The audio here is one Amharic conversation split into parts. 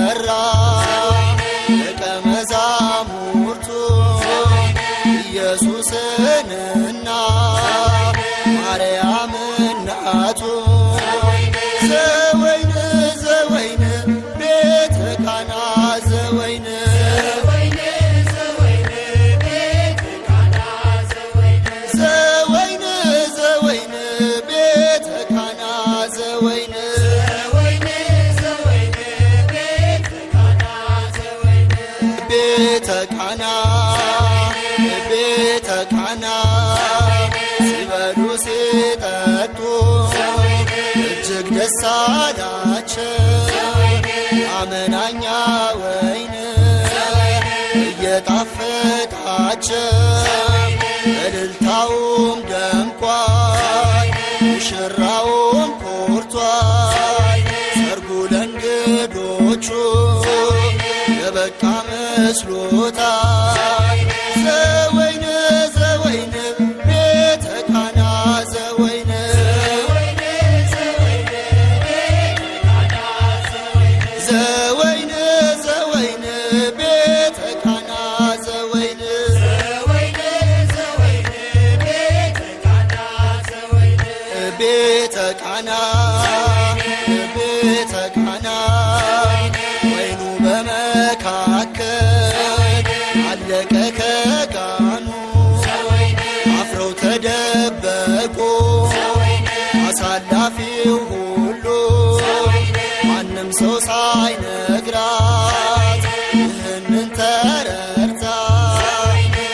ጠራ ደቀ መዛሙርቱ ኢየሱስንና ማርያም እናቱ። ዘወይን ዘወይን ቤተ ቃና ዘወይን ዘወይን ዘወይን ቤተ ቃና ዘወይን ቤተ ቃና ቤተ ቃና ሲበሉ ሲጠጡ እጅግ ደስ አላቸው። አመናኛ ወይን እየጣፈጣቸው እልልታውም ደምቋል፣ ሙሽራውም ኮርቷል። ሰርጉ ለእንግዶቹ የበቃ መስሎታል። ዘወይን ዘወይን ቤተ ቃና ዘወይን ዘወይን ዘወይን ቤተ ቃና ዘወይን ቤተ ቃና ቤተ ቃና ወይኑ በመካከል አለቀ ከጋኑ አፍረው ተደበቁ አሳላፊው ሁሉ ማንም ሰው ሳይነግራት ይህንን ተረድታ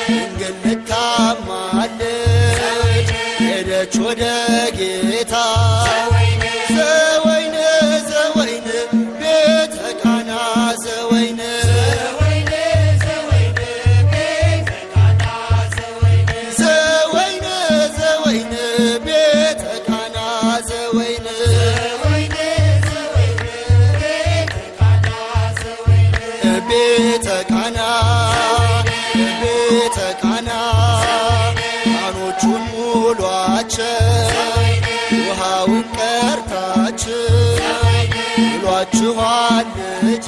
ድንግል ልታማልድ ሄደች ወደ ጌታ። ዘወይን ዘወይን ቤተ ቃና ዘወይን ዘወይን ዘወይን ቤተ ቃና ዘወይን ቤተ ቃና ቤተ ቃና ጋኖቹን ሙሏቸው ውሃውን ቀርታችሁ ብሏችኋል ልጄ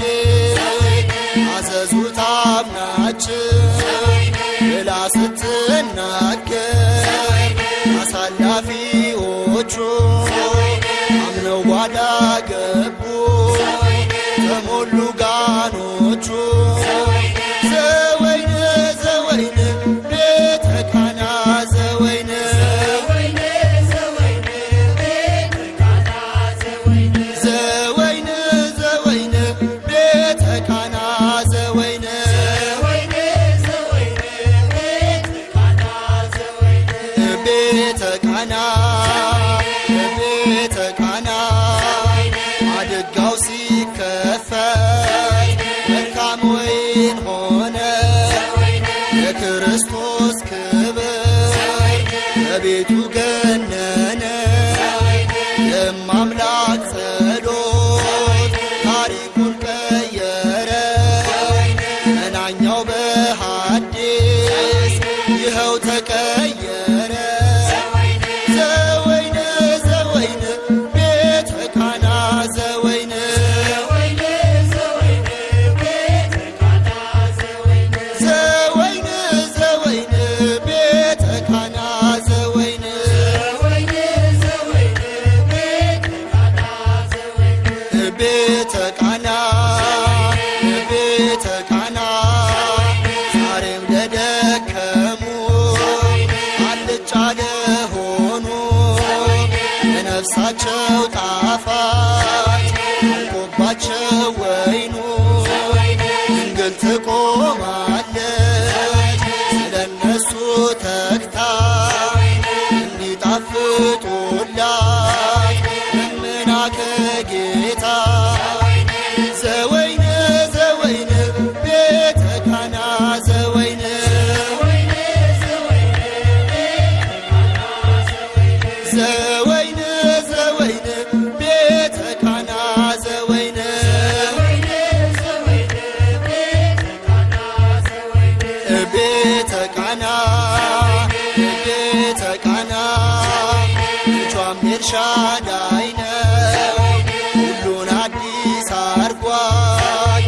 አዘዙት አምናችሁ ብላ ስትናገር አሳላፊዎቹ አምነው ጓዳ ገቡ ተሞሉ ጋኖቹ። ዘወይን ዘወይን ቤተ ቃና ዘወይን ዘወይን ዘወይን ቤተ ቃና ዘወይን ቤተ ቃና ቤተ ቃና ማድጋው ሲከፈት መልካም ወይን ሆነ። የክርስቶስ ክብር በቤቱ ገነነ። የማምላክ ጸሎት ታሪኩን ቀየረ። መናኛው በሐዲስ ይኸው ተቀየረ። ዘወይን ዘወይን ቤተ ቃና ዘወይን ዘወይን ዘወይን ቤተ ቃና ዘወይን ቤተ ቃና ቤተ ቃና ዛሬም ለደከሙ አልጫ ለሆኑ ለነፍሳቸው ጣፋጭ አልቆባቸው ወይኑ ድንግል ትቆማለች ስለነሱ ተግታ እንዲጣፍጡላት ለምና ከጌታ። ዘወይን ዘወይን ቤተ ቃና ዘወይን ዘወይን ዘወይን ቤተ ቃና ዘወይን ቤተ ቃና ቤተ ቃና ልጇም ኤልሻዳይ ነው ሁሉን አዲስ አርጓል።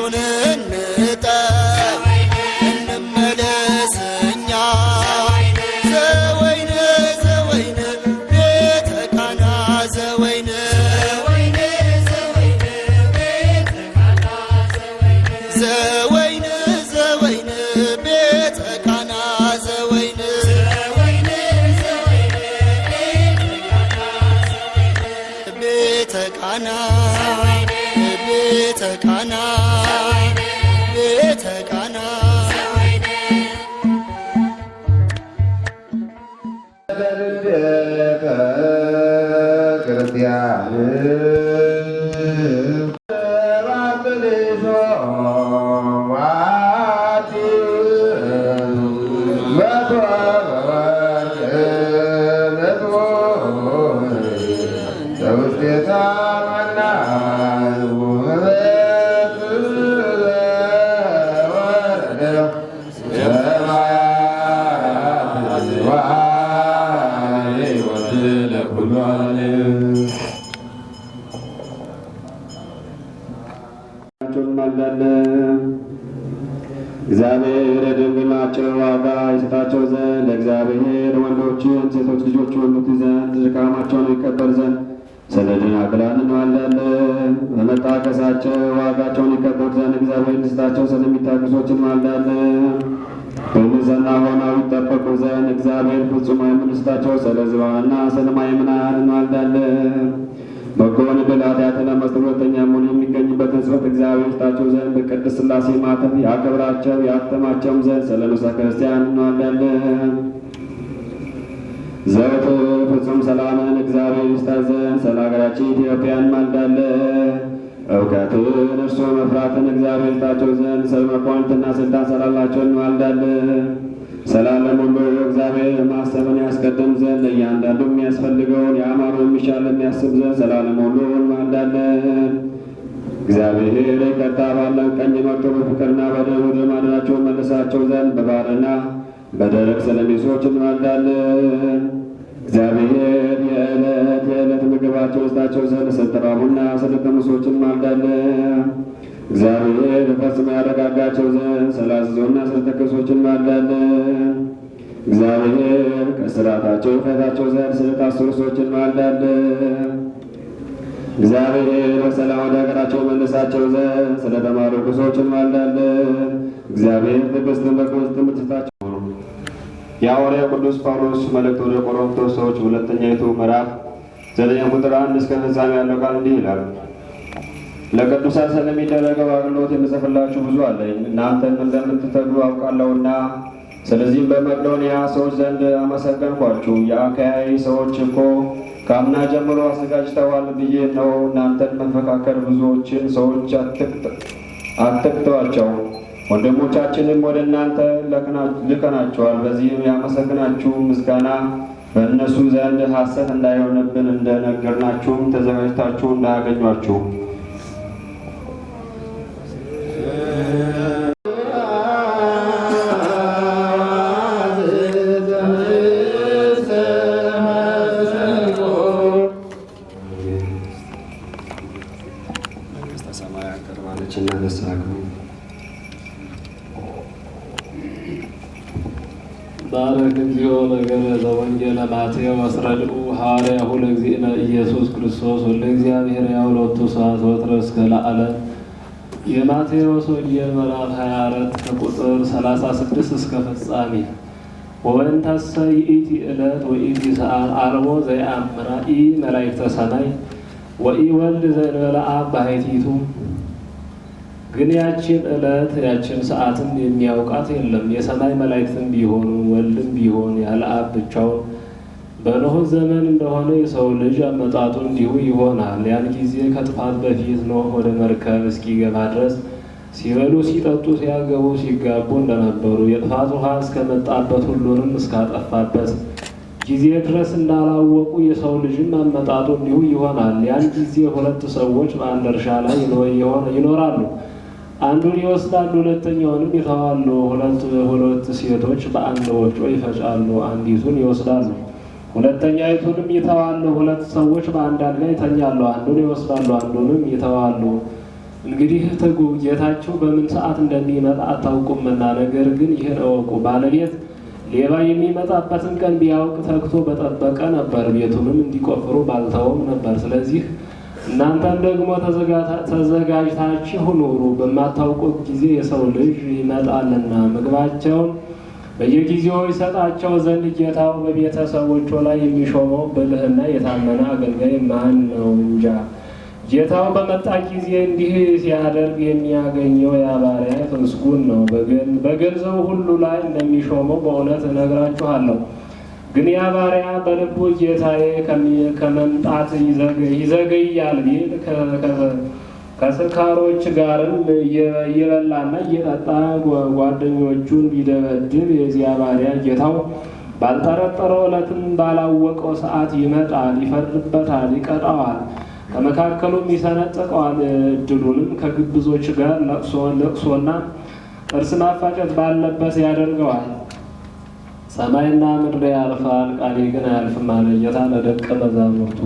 ልብሱን እንጠብ እንመለስ እኛ። ዘወይን ዘወይን ቤተ ቃና ዘወይን ዘወይን ዘወይን ቤተ ቃና ዘወይን ቤተ ቃና ቤተ ቃና ቤተ ቃና። ቤተ ክርስቲያን እንማልዳለን። እግዚአብሔር የድንግልናቸውን ዋጋ ይሰጣቸው ዘንድ፣ ለእግዚአብሔር ወንዶችን ሴቶች ልጆች ወንዱት ዘንድ ድካማቸውን ይቀበል ዘንድ ስለ ደናግላን እንማልዳለን። በመታገሳቸው ዋጋቸውን ይቀበል ዘንድ እግዚአብሔር ይስጣቸው ስለሚታገሶች እንማልዳለን። በንጽሕና ሆነው ይጠበቁ ዘንድ እግዚአብሔር ፍጹም ሃይማኖት ይስጣቸው ስለ ዝባና ስለ ማእምናን እንማልዳለን። በጎን ዕድል ኃጢአትን ለመስጠት ሁለተኛ መሆን የሚገኝበትን ጽፈት እግዚአብሔር ይስጣቸው ዘንድ በቅድስት ሥላሴ ማተብ ያከብራቸው ያተማቸውም ዘንድ ስለ ንዑሰ ክርስቲያን እንማልዳለን። ዘወትር ፍጹም ሰላምን እግዚአብሔር ይስጣት ዘንድ ስለ ሀገራችን ኢትዮጵያ እንማልዳለን። እውቀትን እርሶ መፍራትን እግዚአብሔር ይስጣቸው ዘንድ ስለ መኳንንትና ስልጣን ስላላቸው እንማልዳለን። ሰላም ሁሉ እግዚአብሔር ማሰብን ያስቀድም ዘንድ ለእያንዳንዱ የሚያስፈልገውን የአማሩ የሚሻል የሚያስብ ዘንድ ሰላም ሁሉ እንማልዳለን። እግዚአብሔር ይቅርታ ባለው ቀኝ መርቶ በፍቅርና በደም ወደ ማደሪያቸው መለሳቸው ዘንድ በባህርና በደረቅ ስለሚሶች እንማልዳለን። እግዚአብሔር የዕለት የዕለት ምግባቸው ይስጣቸው ዘንድ ስለተራቡና ስለተጠሙ ሰዎች እንማልዳለን። እግዚአብሔር ፈጽሞ ያረጋጋቸው ዘንድ ስላዘዙና ስለተከሱ ሰዎች እንማልዳለን። እግዚአብሔር ከእስራታቸው ይፈታቸው ዘንድ ስለታሰሩ ሰዎች እንማልዳለን። እግዚአብሔር በሰላም ወደ ሀገራቸው መልሳቸው ዘንድ ስለተማረኩ ሰዎች እንማልዳለን። እግዚአብሔር ትዕግስትን በቅንነት ትምህርት ይስጣቸው። የሐዋርያው ቅዱስ ጳውሎስ መልእክት ወደ ቆሮንቶስ ሰዎች ሁለተኛይቱ ምዕራፍ 9 ቁጥር 1 እስከ ፍጻሜ ያለው ቃል እንዲህ ይላል። ለቅዱሳን ስለሚደረገው አገልግሎት የምጽፍላችሁ ብዙ አለኝ፣ እናንተም እንደምትተጉ አውቃለሁና። ስለዚህም በመቄዶንያ ሰዎች ዘንድ አመሰገንኳችሁ። የአካይያ ሰዎች እኮ ከአምና ጀምሮ አዘጋጅተዋል ብዬ ነው። እናንተን መፈካከር ብዙዎችን ሰዎች አትቅተዋቸው። ወንድሞቻችንም ወደ እናንተ ልከናቸዋል። በዚህም ያመሰግናችሁ ምስጋና በእነሱ ዘንድ ሐሰት እንዳይሆንብን እንደነገርናችሁም ተዘጋጅታችሁ እንዳያገኟችሁ። መንግሥተ ሰማያት ቀርባለችና ንስሐ ግቡ። ባረክ እግዚኦ ነገረ ዘወንጌለ ማቴዎስ ረድኡ ሐዋርያሁ ለእግዚእነ ኢየሱስ ክርስቶስ ወልደ እግዚአብሔር ሕያው ሎቱ ስብሐት ወትረ እስከ ለዓለም። የማቴዎስ ወንጌል ምዕራፍ 24 ከቁጥር 36 እስከ ፍጻሜ። ወበእንተሰ ይእቲ ዕለት ወይእቲ ሰዓት አልቦ ዘየአምራ ኢ መላእክተ ሰማይ ወኢ ወልድ ዘእንበለ አብ ባሕቲቱ። ግን ያችን ዕለት ያችን ሰዓትም የሚያውቃት የለም፣ የሰማይ መላእክትም ቢሆኑ ወልድም ቢሆን ያለ አብ ብቻውን። በኖህ ዘመን እንደሆነ የሰው ልጅ አመጣጡ እንዲሁ ይሆናል። ያን ጊዜ ከጥፋት በፊት ኖህ ወደ መርከብ እስኪገባ ድረስ ሲበሉ፣ ሲጠጡ፣ ሲያገቡ፣ ሲጋቡ እንደነበሩ የጥፋት ውሃ እስከመጣበት ሁሉንም እስካጠፋበት ጊዜ ድረስ እንዳላወቁ የሰው ልጅም አመጣጡ እንዲሁ ይሆናል። ያን ጊዜ ሁለት ሰዎች በአንድ እርሻ ላይ ይኖራሉ። አንዱን ይወስዳሉ፣ ሁለተኛውንም ይተዋሉ። ሁለት ሁለት ሴቶች በአንድ ወፍጮ ይፈጫሉ፣ አንዲቱን ይወስዳሉ፣ ሁለተኛይቱንም ይተዋሉ። ሁለት ሰዎች በአንድ አልጋ ይተኛሉ፣ አንዱን ይወስዳሉ፣ አንዱንም ይተዋሉ። እንግዲህ ትጉ፣ ጌታችሁ በምን ሰዓት እንደሚመጣ አታውቁምና። ነገር ግን ይህን እወቁ፣ ባለቤት ሌባ የሚመጣበትን ቀን ቢያውቅ ተግቶ በጠበቀ ነበር፣ ቤቱንም እንዲቆፍሩ ባልተወም ነበር። ስለዚህ እናንተም ደግሞ ተዘጋጅታችሁ ኑሩ፣ በማታውቁት ጊዜ የሰው ልጅ ይመጣልና። ምግባቸውን በየጊዜው ይሰጣቸው ዘንድ ጌታው በቤተሰቦቹ ላይ የሚሾመው ብልህና የታመነ አገልጋይ ማን ነው እንጃ። ጌታው በመጣ ጊዜ እንዲህ ሲያደርግ የሚያገኘው ያ ባሪያ ምስጉን ነው። በገንዘቡ ሁሉ ላይ እንደሚሾመው በእውነት እነግራችኋለሁ። ግን ያ ባሪያ በልቡ ጌታዬ ከመምጣት ይዘገያል ቢል፣ ከሰካሮች ጋርም እየበላና እየጠጣ ጓደኞቹን ቢደበድብ፣ የዚያ ባሪያ ጌታው ባልጠረጠረው ዕለትም ባላወቀው ሰዓት ይመጣል፣ ይፈርድበታል፣ ይቀጣዋል፣ ከመካከሉም ይሰነጥቀዋል። ዕድሉንም ከግብዞች ጋር ለቅሶና ጥርስ ማፋጨት ባለበት ያደርገዋል። ሰማይና ምድር ያልፋል፣ ቃሌ ግን አያልፍም አለ ጌታ ለደቀ መዛሙርቱ።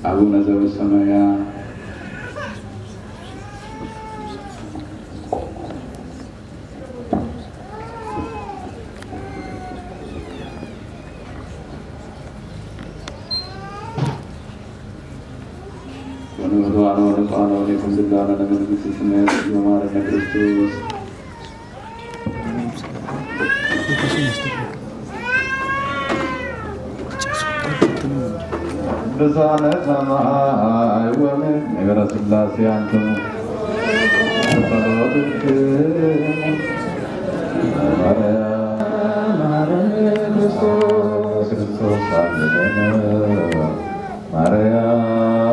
አቡነ ዘበሰማያት። ክርስቶስ። ብዝሃነ ሰማይ ወምድር ነገረ ሥላሴ አንትሙ በጸሎትክሙ ክርስቶስ ማርያም።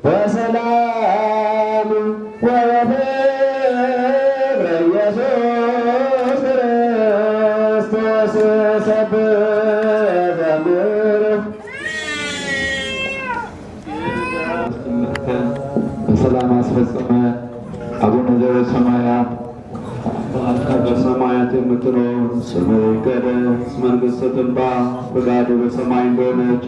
በሰላም ወበፍቅረ ኢየሱስ ክርስቶስ ዘምር። በሰላም አስፈጽመን። አቡነ ዘበሰማያት። በሰማያት በሰማያት የምትኖር፣ ስምህ ይቀደስ፣ መንግሥትህ ትምጣ፣ ፈቃድህ በሰማይ እንደሆነች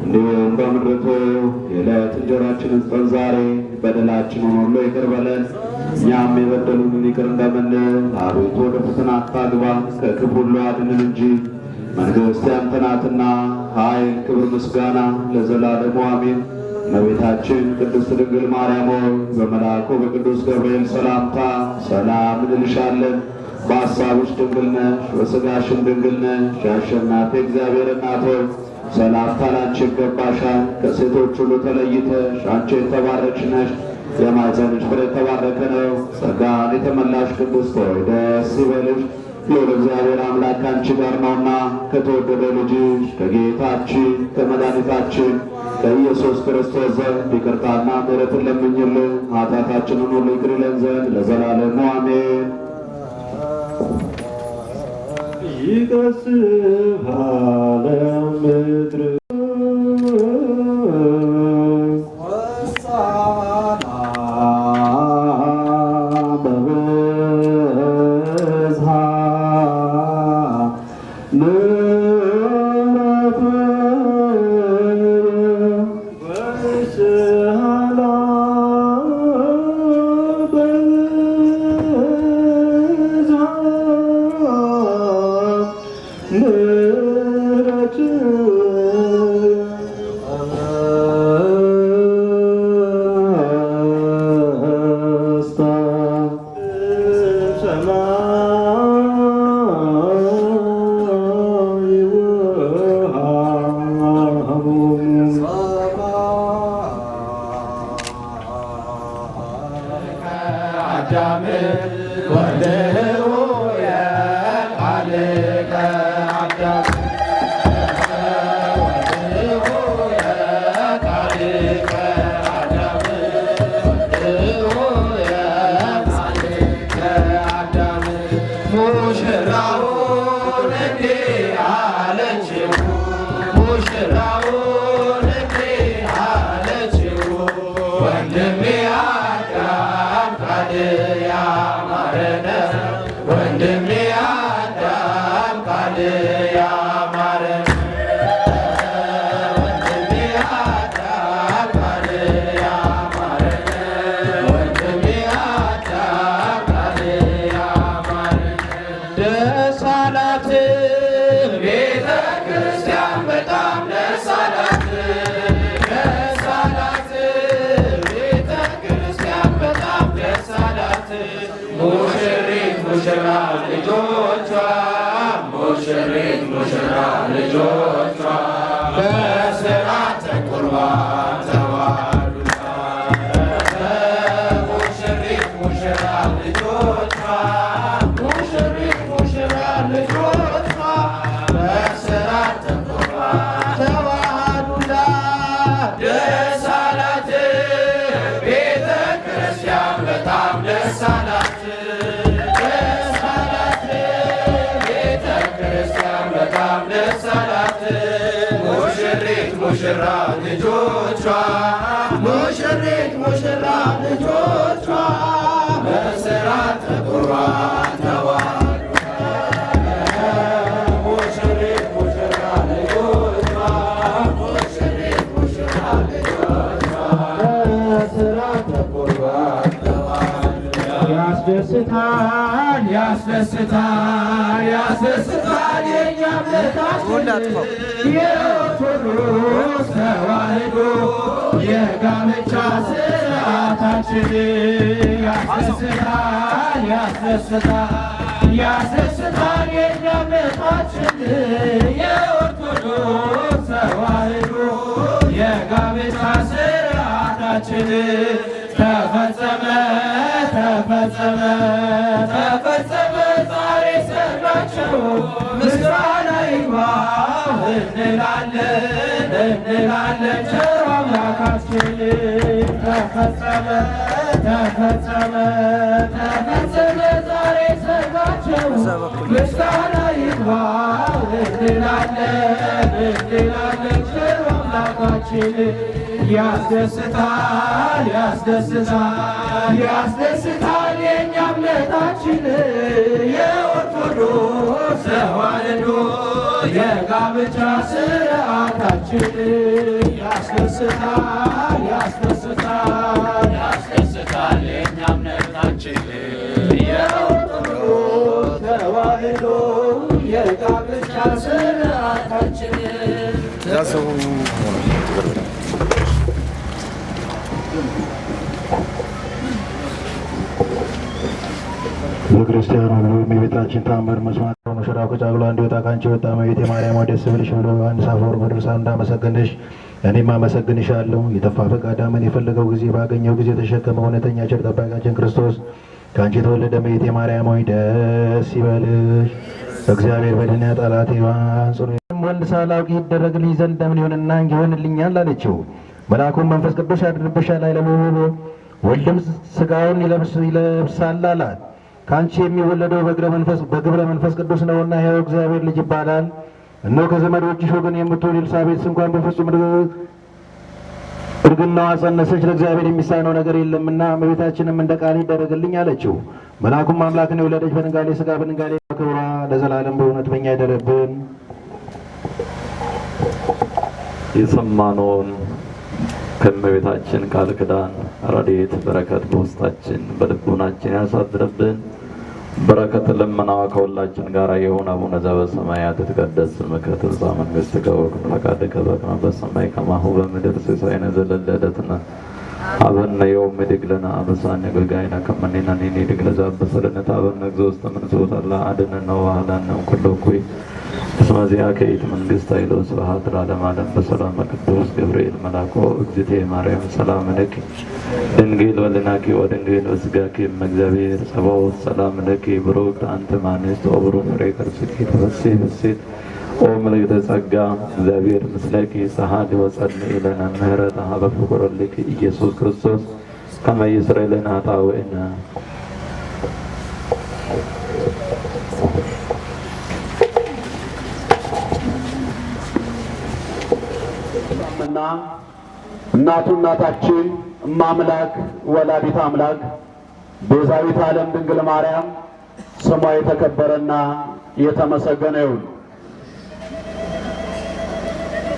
እንዲሁም በምድር ትሁን። የዕለት እንጀራችንን ስጠን ዛሬ፣ በደላችንን ሁሉ ይቅር በለን እኛም የበደሉንን ይቅር እንደምንል። አቤቱ ወደ ፈተና አታግባን፣ ከክፉ ሁሉ አድነን እንጂ መንግሥት ያንተ ናትና፣ ኃይል፣ ክብር፣ ምስጋና ለዘላለሙ አሜን። እመቤታችን ቅድስት ድንግል ማርያም ሆይ፣ በመልአኩ በቅዱስ ገብርኤል ሰላምታ ሰላም እንልሻለን። በሐሳብሽ ድንግል ነሽ፣ በሥጋሽም ድንግል ነሽ። የአሸናፊ እግዚአብሔር እናት ሆይ፣ ሰላምታ ላንቺ ይገባሻል። ከሴቶች ሁሉ ተለይተሽ አንቺ የተባረክሽ ነሽ፣ የማኅፀንሽ ፍሬ የተባረከ ነው። ጸጋን የተመላሽ ቅድስት ሆይ፣ ደስ ይበልሽ፣ ልዑል እግዚአብሔር አምላክ ከአንቺ ጋር ነውና፣ ከተወደደ ልጅሽ ከጌታችን ከመድኃኒታችን ከኢየሱስ ክርስቶስ ዘንድ ይቅርታና ምሕረትን ለምኝልን፣ ኃጢአታችንን ሁሉ ይቅር ይለን ዘንድ ለዘላለሙ አሜን። ይቀስፋ ለምድር። ሆሳዕና በብዝኃ ምሕረትየ። ወስሃላ በብዝኃ ምሕረትየ። አንስተ ሰማይ ወሃቡ። ሙሽራውን እንዲህ አለችው፣ ሙሽራውን እንዲህ አለችው፣ ወንድሜ አዳም ቃል ያማረ ነው፣ ወንድሜ አዳም ቃል ያማረ ነው፣ ወንድሜ አዳም ቃል ያማረ ነው፣ ወንድሜ አዳም ቃል ያማረ ነው። ደስ አላት ቤተ ክርስቲያን፣ በጣም ደስ አላት፣ ደስ አላት ቤተ ክርስቲያን፣ በጣም ደስ አላት። ሙሽሪት ሙሽራ ልጆቿ፣ ሙሽሪት ሙሽራ ልጆቿ በሥርዓተ ቁርባን ተዋህዱ። ሙሽሪት ሙሽራ ልጆቿ፣ ሙሽሪት ሙሽራ ልጆቿ በሥርዓተ ቁርባን ተዋህዱላት። ደስ አላት ቤተ ክርስቲያን፣ በጣም ደስ አላት፣ ደስ አላት ቤተ ክርስቲያን፣ በጣም ደስ አላት። ሙሽሪት ሙሽራ ልጆቿ፣ ሙሽሪት ሙሽራ ልጆቿ በሥርዓተ ቁርባን ተዋህዱ። ሙሽሪት ሙሽራ ልጆቿ፣ ሙሽሪት ሙሽራ ልጆቿ በሥርዓተ ቁርባን ተዋህዱ። ያስደስታል፣ ያስደስታል፣ ያስደስታል የእኛ እምነታችን የኦርቶዶክስ ተዋሕዶ የጋብቻ ስርዓታችን። ያስደስታል፣ ያስደስታል፣ ያስደስታል የእኛ እምነታችን የኦርቶዶክስ ተዋሕዶ የጋብቻ ስርዓታችን። ተፈጸመ፣ ተፈጸመ፣ ተፈጸመ ዛሬ ሰርጋቸው፣ ምስጋና ይግባው እንላለን፣ እንላለን ቸሩ አምላካችን። ተፈጸመ፣ ተፈጸመ፣ ተፈጸመ ዛሬ ሰርጋቸው፣ ምስጋና ይግባው እንላለን፣ እንላለን ቸሩ አምላካችን። ያስደስታል፣ ያስደስታል፣ ያስደስታል የእኛ እምነታችን የኦርቶዶክስ የኦርቶዶክስ ተዋሕዶ የጋብቻ ስርዓታችን ያስደስታል ያስደስታል ያስደስታል የእኛ እምነታችን የኦርቶዶክስ ተዋሕዶ የጋብቻ ስርዓታችን። ለክርስቲያን ሁሉ የእመቤታችን ተአምር መስማት ሙሽራው ከጫጉላ እንዲወጣ ከአንቺ የወጣ እመቤቴ ማርያም ሆይ ደስ ይበልሽ ብሎ ዮሐንስ አፈወርቅ በድርሳኑ እንዳመሰገነሽ እኔም አመሰግንሻለሁ። የጠፋ በግ አዳምን የፈለገው ጊዜ ባገኘው ጊዜ የተሸከመ እውነተኛ ቸር ጠባቂያችን ክርስቶስ ከአንቺ የተወለደ እመቤቴ ማርያም ሆይ ደስ ይበልሽ። እግዚአብሔር በደህና ጠላት ጽኑ ወንድ ሳላውቅ ይደረግልኝ ዘንድ እንደምን ይሆንና ይሆንልኛል አለችው። መልአኩም መንፈስ ቅዱስ ያድርብሻል ኃይለ ወልድም ስጋውን ይለብሳል አላት። ከአንቺ የሚወለደው በግብረ መንፈስ ቅዱስ ነውና ሕያው እግዚአብሔር ልጅ ይባላል። እነሆ ከዘመዶችሽ ወገን የምትሆን ኤልሳቤጥ እንኳን በፍጹም እርግናዋ ጸነሰች፣ ለእግዚአብሔር የሚሳነው ነገር የለምና። እመቤታችንም እንደ ቃል ይደረግልኝ አለችው። መልአኩም አምላክን የወለደች በድንጋሌ ሥጋ በድንጋሌ ክብሯ ለዘላለም በእውነት በእኛ ይደርብን። የሰማነውን ከእመቤታችን ቃል ኪዳን ረድኤት በረከት በውስጣችን በልቡናችን ያሳድርብን። በረከት ልመናዋ ከሁላችን ጋር ይሁን። አቡነ ዘበሰማያት ይትቀደስ ስምከ ትምጻእ መንግሥትከ ወይኩን ፈቃድከ በከመ በሰማይ ከማሁ በምድር ሲሳየነ ዘለለ ዕለትነ ሀበነ ዮም ወኅድግ ለነ አበሳነ ወጌጋየነ ከመ ንሕነኒ ንኅድግ ለዘአበሰ ለነ ኢታብአነ እግዚኦ ውስተ መንሱት አላ አድኅነነ ወባልሐነ እምኩሉ እኩይ እስመ ዚአከ ይእቲ መንግሥት ኃይል ወስብሐት ለዓለመ ዓለም። በሰላመ ቅዱስ ገብርኤል መልአክ እግዝእትየ ማርያም ሰላም ለኪ ድንግል በሕሊናኪ ወድንግል በሥጋኪ እመ እግዚአብሔር ጸባኦት ሰላም ለኪ ቡርክት አንቲ እምአንስት ወቡሩክ ፍሬ ከርሥኪ ተፈሥሒ ፍሥሕት ኦ ምልዕተ ጸጋ እግዚአብሔር ምስሌኪ ሰሐሊ ወጸልዪ ለነ ምህረተ ኀበ ፍቁር ወልድኪ ኢየሱስ ክርስቶስ ከመ ይስረይ ለነ ኃጣውኢነ። እና እናቱ እናታችን እማምላክ ወላዲት አምላክ ቤዛዊት ዓለም ድንግል ማርያም ስሟ የተከበረና የተመሰገነ ይሁን።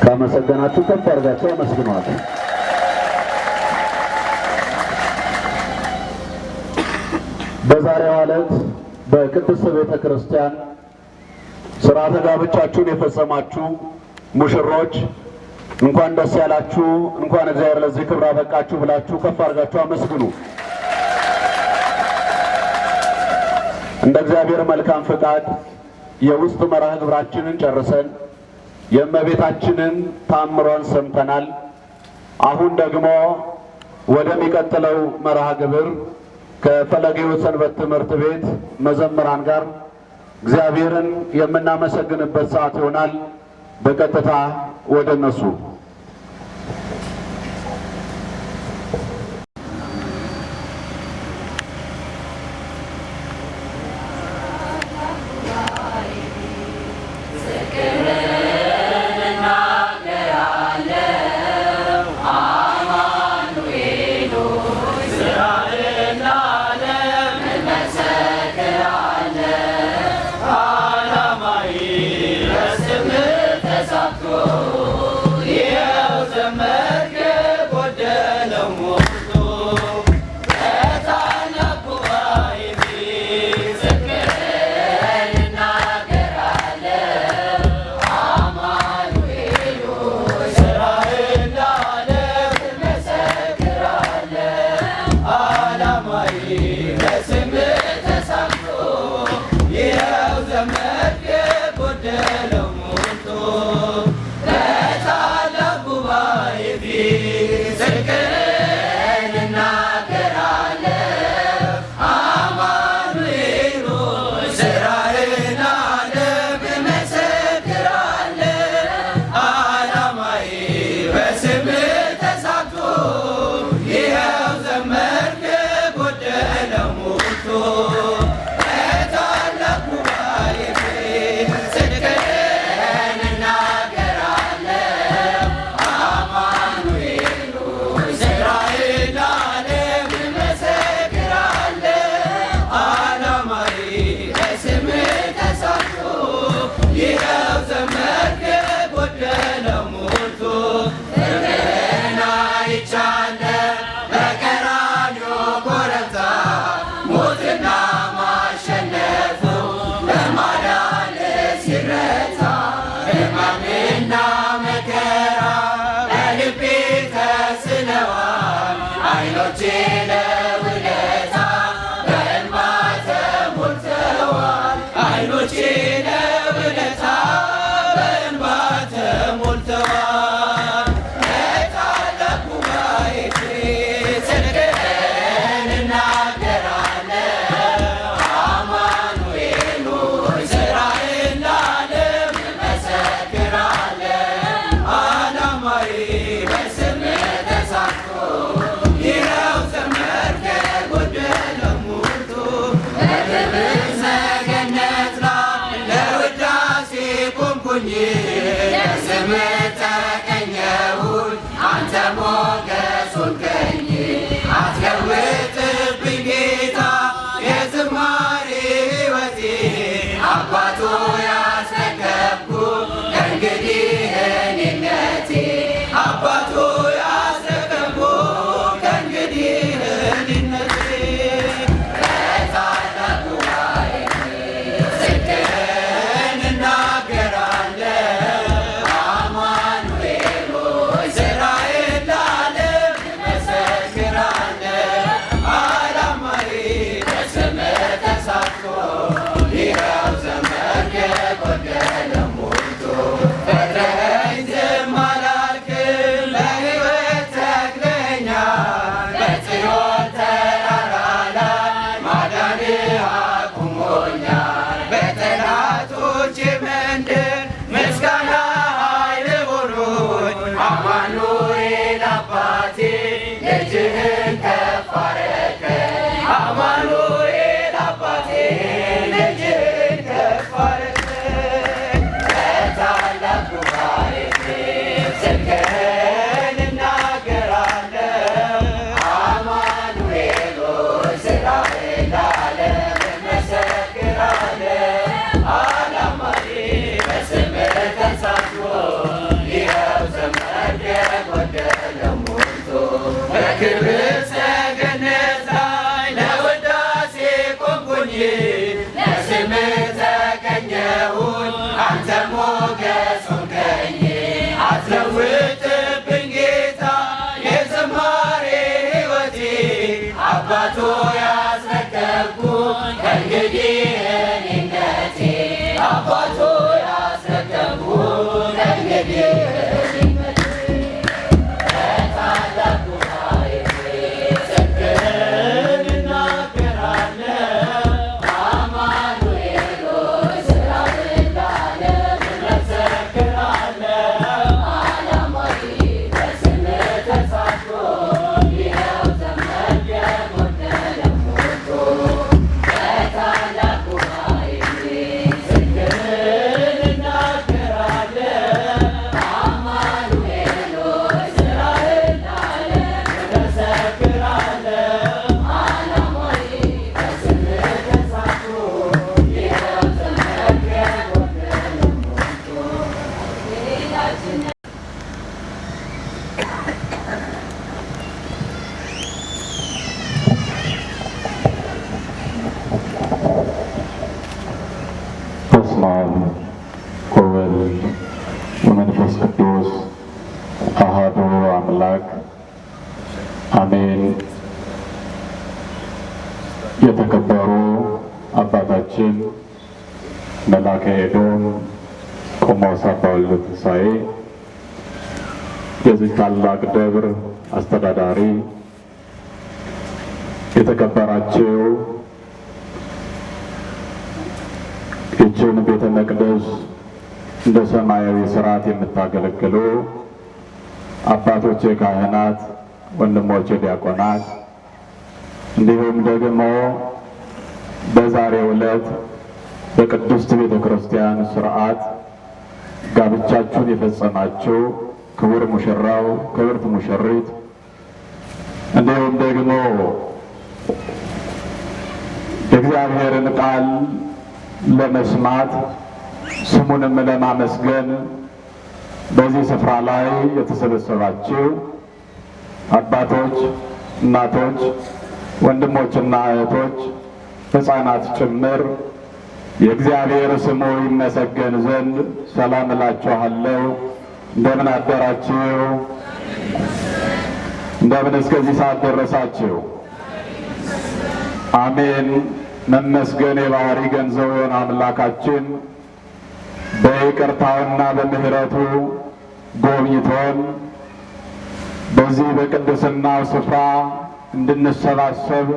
ካመሰገናችሁ ከፍ አድርጋችሁ አመስግኗት። በዛሬው ዕለት በቅድስት ቤተ ክርስቲያን ሥርዓተ ጋብቻችሁን የፈጸማችሁ ሙሽሮች እንኳን ደስ ያላችሁ፣ እንኳን እግዚአብሔር ለዚህ ክብር አበቃችሁ ብላችሁ ከፍ አድርጋችሁ አመስግኑ። እንደ እግዚአብሔር መልካም ፈቃድ የውስጥ መርሃ ግብራችንን ጨርሰን የእመቤታችንን ታምሯን ሰምተናል። አሁን ደግሞ ወደሚቀጥለው መርሃ ግብር ከፈለገ ሕይወት ሰንበት ትምህርት ቤት መዘምራን ጋር እግዚአብሔርን የምናመሰግንበት ሰዓት ይሆናል። በቀጥታ ወደ እነሱ። ስምህ ዓይኖቼ ለውለታ በእንባ ተሞልተዋል። ዓይኖቼ ለውለታ በእንባ ተሞልተዋል። በታላቅ ጉባኤ ፊት ጽድቅህን እናገራለሁ። አማኑኤል ሆይ ሥራህን ለዓለም እመሰክራለሁ። ዓላማዬ በስምህ ተሳክቶ ይኸው ዘመርኩ የጎደለው ሞልቶ። በክብር ሰገነት ላይ ለውዳሴ ቆምኩኝ፣ ለስምህ ተቀኘሁኝ፣ አንተ ሞገስ ሆንከኝ። አትለውጥብኝ ጌታ የዝማሬ ሕይወቴ፣ አባቶ ያስረከብኩ ከእንግዲህ እኔነቴ፣ አባቶ ያስረከብኩ ከእንግዲህ እኔነቴ። በታላቅ ጉባኤ ጽድቅህን እናገራለሁ። አማኑኤል ሆይ ሥራህን ለዓለም እመሰክራለሁ። ዓላማዬ በስምህ ተሳክቶ ይኸው ዘመርኩ የጎደለው ሞልቶ። ፈጥረኸኝ ዝም አላልክም፣ በሕይወት ተክለኸኛል። በጽዮን ተራራ ላይ ማዳንህ አቁሞኛል። በጠላቶቼ መንደር ምስጋና ኃይል ሆኖኝ፣ አማኑኤል አባቴ ልጅህን ከፍ አረከኝ። አማኑኤል አባቴ ልጅህን ከፍ አረከኝ። በታላቅ ጉባኤ ፊት ጽድቅህን እናገራለሁ። አማኑኤል ሆይ ሥራህን ለዓለም እመሰክራለሁ። ዓላማዬ በስምህ ተሳክቶ ይኸው ዘመርኩ የጎደለው ሞልቶ። በክብር ሰገነት ላይ ለውዳሴ ቆምኩኝ፣ ለስምህ ተቀኘሁኝ፣ አንተ ሞገስ ሆንከኝ። አትለውጥብኝ ጌታ የዝማሬ ሕይወቴ፣ አባቶ ያስረከብኩ ከእንግዲህ እኔነቴ፣ አባቶ ያስረከብኩ ከእንግዲህ እኔነቴ። በታላቅ ጉባኤ ጽድቅህን እናገራለሁ። አማኑኤል ሆይ ሥራህን ለዓለም እመሰክራለሁ። ዓላማዬ በስምህ ተሳክቶ ይኸው ዘመርኩ የጎደለው ሞልቶ። በታላቅ ጉባኤ ጽድቅህን እናገራለሁ። አማኑኤል ሆይ ሥራህን ለዓለም እመሰክራለሁ። ዓላማዬ በስምህ ተሳክቶ ይኸው ዘመርኩ የጎደለው ሞልቶ። ጌታችን በስመ አብ ወወልድ ወመንፈስ ቅዱስ አሐዱ አምላክ አሜን። የተከበሩ አባታችን መላከ ኤዶም ቆሞስ አባ ወልደ ትንሳኤ፣ የዚህ ታላቅ ደብር አስተዳዳሪ፣ የተከበራችሁ ይችን ቤተ መቅደስ እንደ ሰማያዊ ስርዓት የምታገለግሉ አባቶቼ ካህናት፣ ወንድሞቼ ዲያቆናት፣ እንዲሁም ደግሞ በዛሬው ዕለት በቅድስት ቤተ ክርስቲያን ስርዓት ጋብቻችሁን የፈጸማችሁ ክቡር ሙሽራው፣ ክብርት ሙሽሪት፣ እንዲሁም ደግሞ የእግዚአብሔርን ቃል ለመስማት ስሙንም ለማመስገን በዚህ ስፍራ ላይ የተሰበሰባችሁ አባቶች፣ እናቶች፣ ወንድሞችና እህቶች፣ ሕፃናት ጭምር የእግዚአብሔር ስሙ ይመሰገን ዘንድ ሰላም እላችኋለሁ። እንደምን አደራችሁ? እንደምን እስከዚህ ሰዓት ደረሳችሁ? አሜን። መመስገን የባህሪ ገንዘቡ የሆነ አምላካችን በይቅርታውና በምሕረቱ ጎብኝቶን በዚህ በቅድስናው ስፍራ እንድንሰባሰብ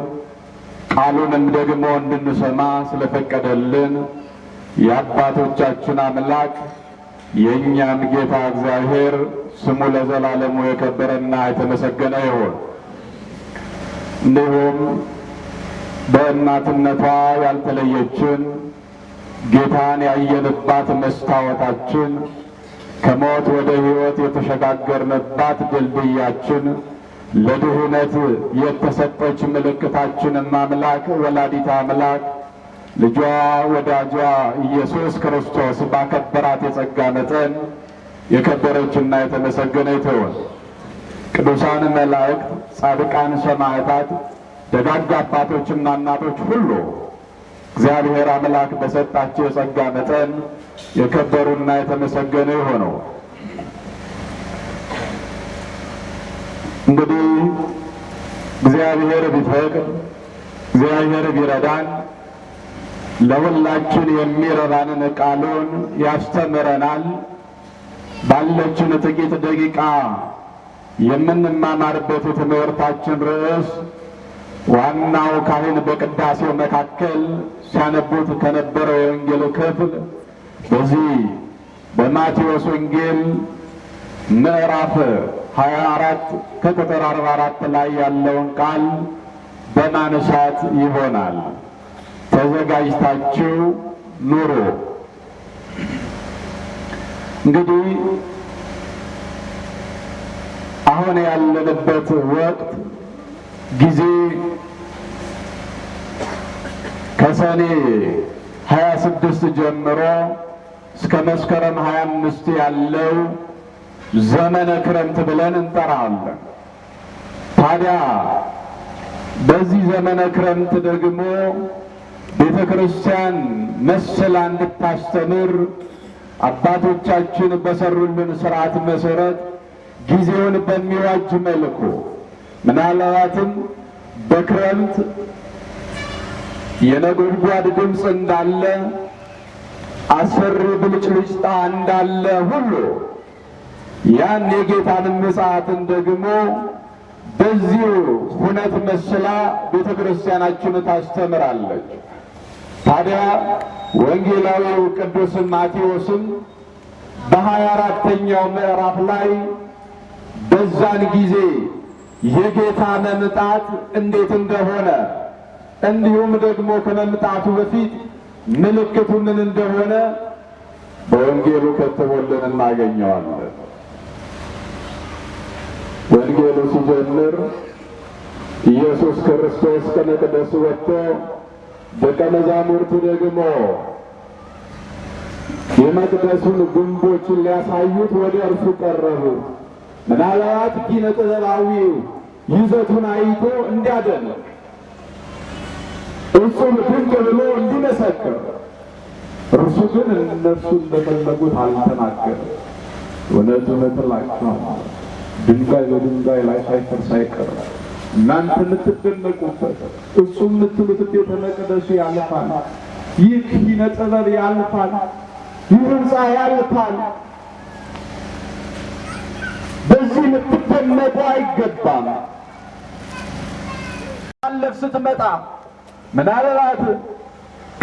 ቃሉንም ደግሞ እንድንሰማ ስለፈቀደልን የአባቶቻችን አምላክ የእኛም ጌታ እግዚአብሔር ስሙ ለዘላለሙ የከበረና የተመሰገነ ይሁን። እንዲሁም በእናትነቷ ያልተለየችን ጌታን ያየንባት መስታወታችን፣ ከሞት ወደ ሕይወት የተሸጋገርንባት ድልድያችን፣ ለድህነት የተሰጠች ምልክታችን አምላክ ወላዲተ አምላክ ልጇ ወዳጇ ኢየሱስ ክርስቶስ ባከበራት የጸጋ መጠን የከበረችና የተመሰገነ ትሁን። ቅዱሳን መላእክት፣ ጻድቃን፣ ሰማዕታት፣ ደጋግ አባቶችና እናቶች ሁሉ እግዚአብሔር አምላክ በሰጣቸው የጸጋ መጠን የከበሩና የተመሰገኑ ይሁኑ። እንግዲህ እግዚአብሔር ቢፈቅድ፣ እግዚአብሔር ቢረዳን ለሁላችን የሚረባንን ቃሉን ያስተምረናል። ባለችን ጥቂት ደቂቃ የምንማማርበት የትምህርታችን ርዕስ ዋናው ካህን በቅዳሴው መካከል ሲያነቡት ከነበረው የወንጌል ክፍል በዚህ በማቴዎስ ወንጌል ምዕራፍ 24 ከቁጥር 44 ላይ ያለውን ቃል በማንሳት ይሆናል። ተዘጋጅታችሁ ኑሩ። እንግዲህ አሁን ያለንበት ወቅት ጊዜ ከሰኔ 26 ጀምሮ እስከ መስከረም 25 ያለው ዘመነ ክረምት ብለን እንጠራዋለን። ታዲያ በዚህ ዘመነ ክረምት ደግሞ ቤተ ክርስቲያን መስላ እንድታስተምር አባቶቻችን በሰሩልን ስርዓት መሰረት ጊዜውን በሚዋጅ መልኩ ምናልባትም በክረምት የነጎድጓድ ድምፅ እንዳለ፣ አስፈሪ ብልጭልጭታ እንዳለ ሁሉ ያን የጌታን ምጽአትን ደግሞ በዚሁ ሁነት መስላ ቤተ ክርስቲያናችን ታስተምራለች። ታዲያ ወንጌላዊው ቅዱስ ማቴዎስም በ24ኛው ምዕራፍ ላይ በዛን ጊዜ የጌታ መምጣት እንዴት እንደሆነ እንዲሁም ደግሞ ከመምጣቱ በፊት ምልክቱ ምን እንደሆነ በወንጌሉ ከትቦልን እናገኘዋለን። ወንጌሉ ሲጀምር ኢየሱስ ክርስቶስ ከመቅደሱ ወጥቶ ደቀ መዛሙርቱ ደግሞ የመቅደሱን ግንቦችን ሊያሳዩት ወደ እርሱ ቀረቡ። ምናልባት ኪነ ጥበባዊው ይዘቱን አይቶ እንዲያደንቅ፣ እጹብ ድንቅ ብሎ እንዲመሰክር፣ እርሱ ግን እነርሱ እንደፈለጉት አልተናገረም። እውነት እውነት እላችኋለሁ፣ ድንጋይ በድንጋይ ላይ ሳይፈርስ አይቀርም። እናንተ የምትደነቁበት እጹብ የምትሉት ቤተ መቅደሱ ያልፋል። ይህ ኪነ ጥበብ ያልፋል። ይህ ሕንፃ ያልፋል። በዚህ ልትደነቁ አይገባም። አለፍ ስትመጣ ምናልባት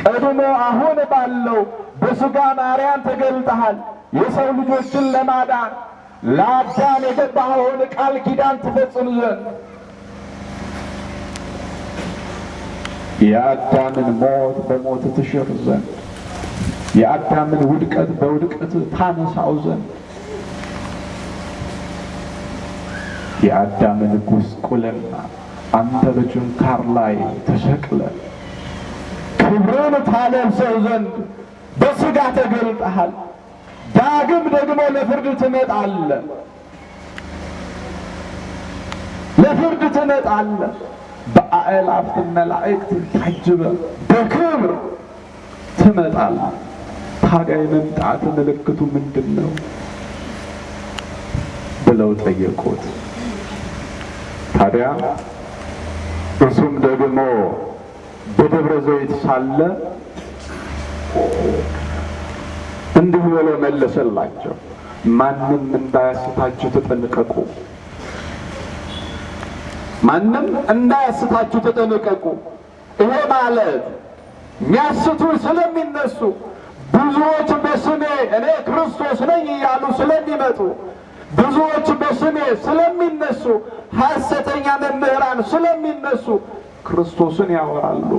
ቀድሞ አሁን ባለው በሥጋ ማርያም ተገልጠሃል። የሰው ልጆችን ለማዳን ለአዳም የገባኸውን ቃል ኪዳን ትፈጽም ዘንድ፣ የአዳምን ሞት በሞት ትሽር ዘንድ፣ የአዳምን ውድቀት በውድቀት ታነሳው ዘንድ፣ የአዳምን ጉስቁልና አንተ በችንካር ላይ ተሰቅለ ክብርን ታለብሰው ዘንድ በሥጋ ተገልጠሃል። ዳግም ደግሞ ለፍርድ ትመጣለህ። ለፍርድ ትመጣለህ። በአእላፍት መላእክት ታጅበ በክብር ትመጣለህ። ታዲያ የመምጣት ምልክቱ ምንድን ነው ብለው ጠየቁት። ታዲያ እርሱም ደግሞ በደብረ ዘይት ሳለ እንዲህ ብሎ መለሰላቸው፣ ማንም እንዳያስታችሁ ተጠንቀቁ። ማንም እንዳያስታችሁ ተጠንቀቁ። ይሄ ማለት የሚያስቱ ስለሚነሱ፣ ብዙዎች በስሜ እኔ ክርስቶስ ነኝ እያሉ ስለሚመጡ፣ ብዙዎች በስሜ ስለሚነሱ፣ ሐሰተኛ መምህራን ስለሚነሱ ክርስቶስን ያወራሉ፣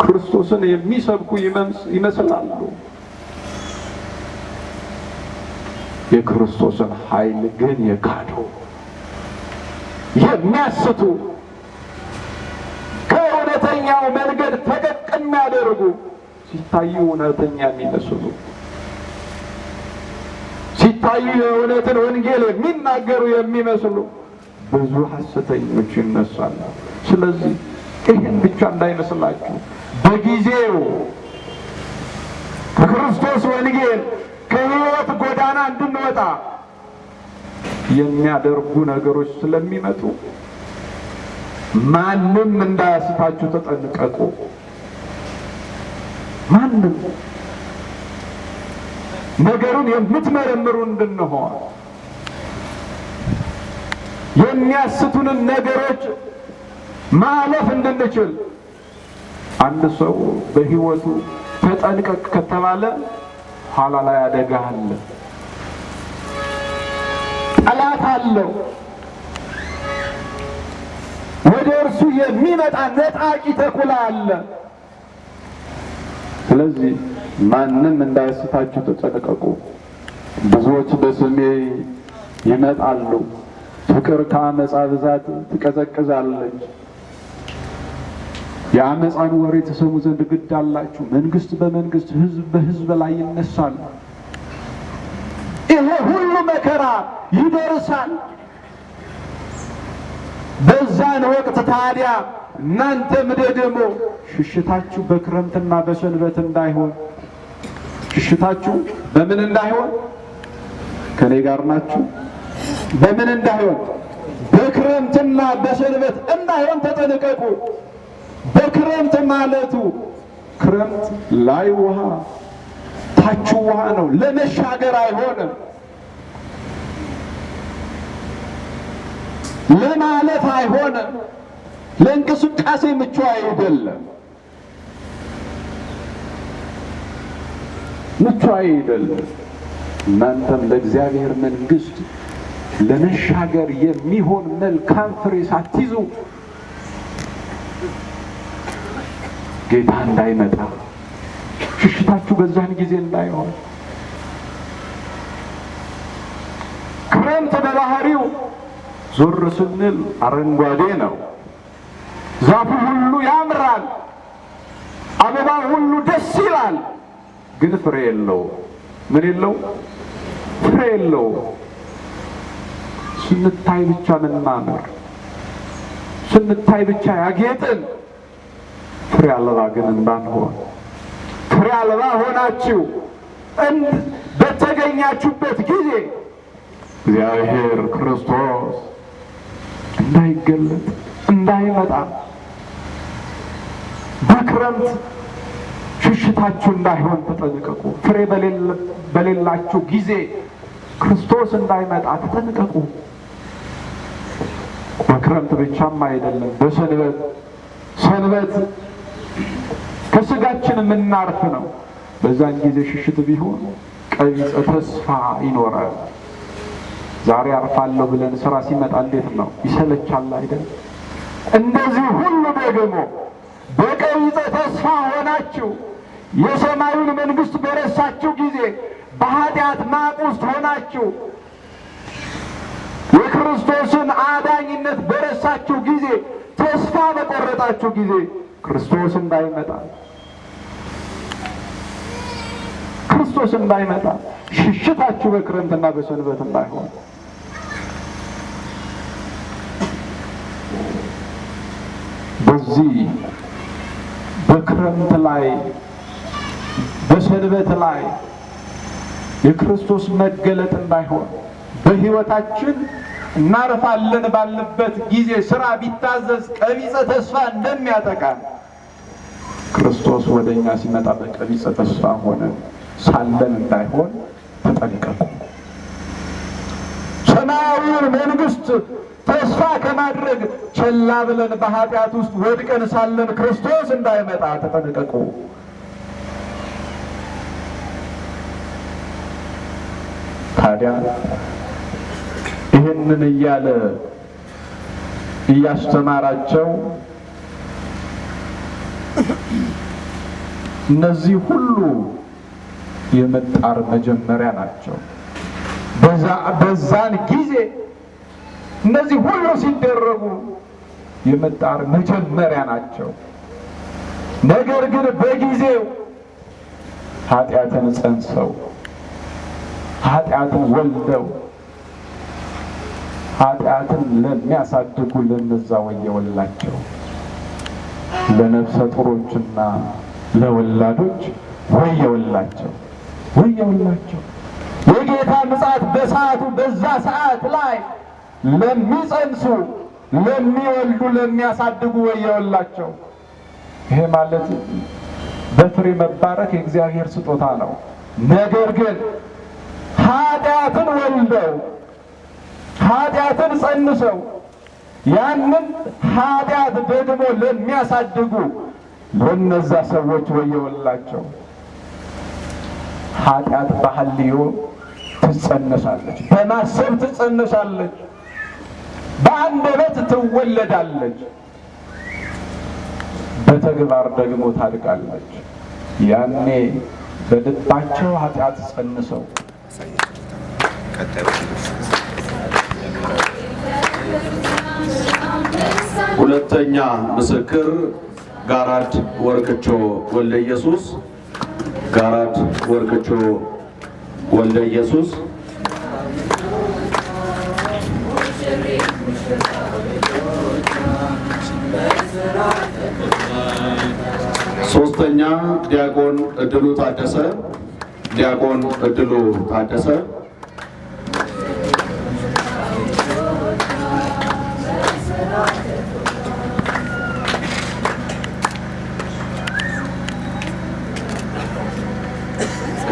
ክርስቶስን የሚሰብኩ ይመስላሉ። የክርስቶስን ኃይል ግን የካዱ፣ የሚያስቱ፣ ከእውነተኛው መንገድ ፈቀቅ የሚያደርጉ፣ ሲታዩ እውነተኛ የሚመስሉ፣ ሲታዩ የእውነትን ወንጌል የሚናገሩ የሚመስሉ ብዙ ሐሰተኞች ይነሳሉ። ስለዚህ ይህን ብቻ እንዳይመስላችሁ፣ በጊዜው ከክርስቶስ ወንጌል ከሕይወት ጎዳና እንድንወጣ የሚያደርጉ ነገሮች ስለሚመጡ ማንም እንዳያስታችሁ ተጠንቀቁ። ማንም ነገሩን የምትመረምሩ እንድንሆን፣ የሚያስቱንን ነገሮች ማለፍ እንድንችል። አንድ ሰው በሕይወቱ ተጠንቀቅ ከተባለ ኋላ ላይ አደጋ አለ፣ ጠላት አለው፣ ወደ እርሱ የሚመጣ ነጣቂ ተኩላ አለ። ስለዚህ ማንም እንዳያስታችሁ ተጠንቀቁ። ብዙዎች በስሜ ይመጣሉ። ፍቅር ከአመፃ ብዛት ትቀዘቅዛለች። የአመፃን ወሬ ተሰሙ ዘንድ ግድ አላችሁ። መንግስት በመንግስት፣ ህዝብ በህዝብ ላይ ይነሳል። ይሄ ሁሉ መከራ ይደርሳል። በዛን ወቅት ታዲያ እናንተም ደግሞ ሽሽታችሁ በክረምትና በሰንበት እንዳይሆን፣ ሽሽታችሁ በምን እንዳይሆን? ከኔ ጋር ናችሁ? በምን እንዳይሆን? በክረምትና በሰንበት እንዳይሆን ተጠንቀቁ። በክረምት ማለቱ ክረምት ላይ ውሃ ታቹ ውሃ ነው፣ ለመሻገር አይሆንም፣ ለማለፍ አይሆንም፣ ለእንቅስቃሴ ምቹ አይደለም፣ ምቹ አይደለም። እናንተም ለእግዚአብሔር መንግስት ለመሻገር የሚሆን መልካም ፍሬ ሳትይዙ ጌታ እንዳይመጣ፣ ሽሽታችሁ በዛን ጊዜ እንዳይሆን። ክረምት በባህሪው ዞር ስንል አረንጓዴ ነው። ዛፉ ሁሉ ያምራል፣ አበባው ሁሉ ደስ ይላል። ግን ፍሬ የለው። ምን የለው? ፍሬ የለው። ስንታይ ብቻ ምናምር፣ ስንታይ ብቻ ያጌጥን፣ ፍሬ አልባ ግን እንዳንሆን፣ ፍሬ አልባ ሆናችሁ በተገኛችሁበት ጊዜ እግዚአብሔር ክርስቶስ እንዳይገለጥ፣ እንዳይመጣ፣ በክረምት ሽሽታችሁ እንዳይሆን ተጠንቀቁ። ፍሬ በሌላችሁ ጊዜ ክርስቶስ እንዳይመጣ ተጠንቀቁ። በክረምት ብቻም አይደለም፣ በሰንበት። ሰንበት ከስጋችን የምናርፍ ነው። በዛን ጊዜ ሽሽት ቢሆን ቀቢጸ ተስፋ ይኖራል። ዛሬ አርፋለሁ ብለን ስራ ሲመጣ እንዴት ነው? ይሰለቻል አይደል? እንደዚህ ሁሉ ደግሞ በቀቢጸ ተስፋ ሆናችሁ የሰማዩን መንግስት በረሳችሁ ጊዜ፣ በኃጢአት ማቅ ውስጥ ሆናችሁ የክርስቶስን አዳኝነት በረሳችሁ ጊዜ፣ ተስፋ በቆረጣችሁ ጊዜ ክርስቶስ እንዳይመጣ፣ ክርስቶስ እንዳይመጣ ሽሽታችሁ በክረምትና በሰንበት እንዳይሆን። በዚህ በክረምት ላይ በሰንበት ላይ የክርስቶስ መገለጥ እንዳይሆን፣ በሕይወታችን እናርፋለን ባልንበት ጊዜ ስራ ቢታዘዝ ቀቢጸ ተስፋ እንደሚያጠቃን ክርስቶስ ወደኛ ሲመጣ በቀቢጸ ተስፋ ሆነን ሳለን እንዳይሆን ተጠንቀቁ። ሰማያዊውን መንግስት ተስፋ ከማድረግ ቸላ ብለን በኃጢአት ውስጥ ወድቀን ሳለን ክርስቶስ እንዳይመጣ ተጠንቀቁ። ታዲያ ይህንን እያለ እያስተማራቸው እነዚህ ሁሉ የመጣር መጀመሪያ ናቸው። በዛን ጊዜ እነዚህ ሁሉ ሲደረጉ የመጣር መጀመሪያ ናቸው። ነገር ግን በጊዜው ኃጢአትን ጸንሰው ኃጢአትን ወልደው ኃጢአትን ለሚያሳድጉ ለነዛ ወየወላቸው፣ ለነፍሰ ጡሮችና ለወላዶች ወየወላቸው፣ ወየወላቸው። የጌታ ምጽአት በሰዓቱ በዛ ሰዓት ላይ ለሚጸንሱ፣ ለሚወልዱ፣ ለሚያሳድጉ ወየወላቸው። ይሄ ማለት በፍሬ መባረክ የእግዚአብሔር ስጦታ ነው። ነገር ግን ኃጢአትን ወልደው ኃጢአትን ጸንሰው ያንን ኃጢአት ደግሞ ለሚያሳድጉ ለነዛ ሰዎች ወየወላቸው። ኃጢአት በሐልዮ ትጸነሳለች፣ በማሰብ ትጸነሳለች፣ በአንደበት ትወለዳለች፣ በተግባር ደግሞ ታድጋለች። ያኔ በልባቸው ኃጢአት ጸንሰው ሁለተኛ ምስክር ጋራድ ወርቅቾ ወልደ ኢየሱስ፣ ጋራድ ወርቅቾ ወልደ ኢየሱስ። ሶስተኛ ዲያቆን እድሉ ታደሰ፣ ዲያቆን እድሉ ታደሰ።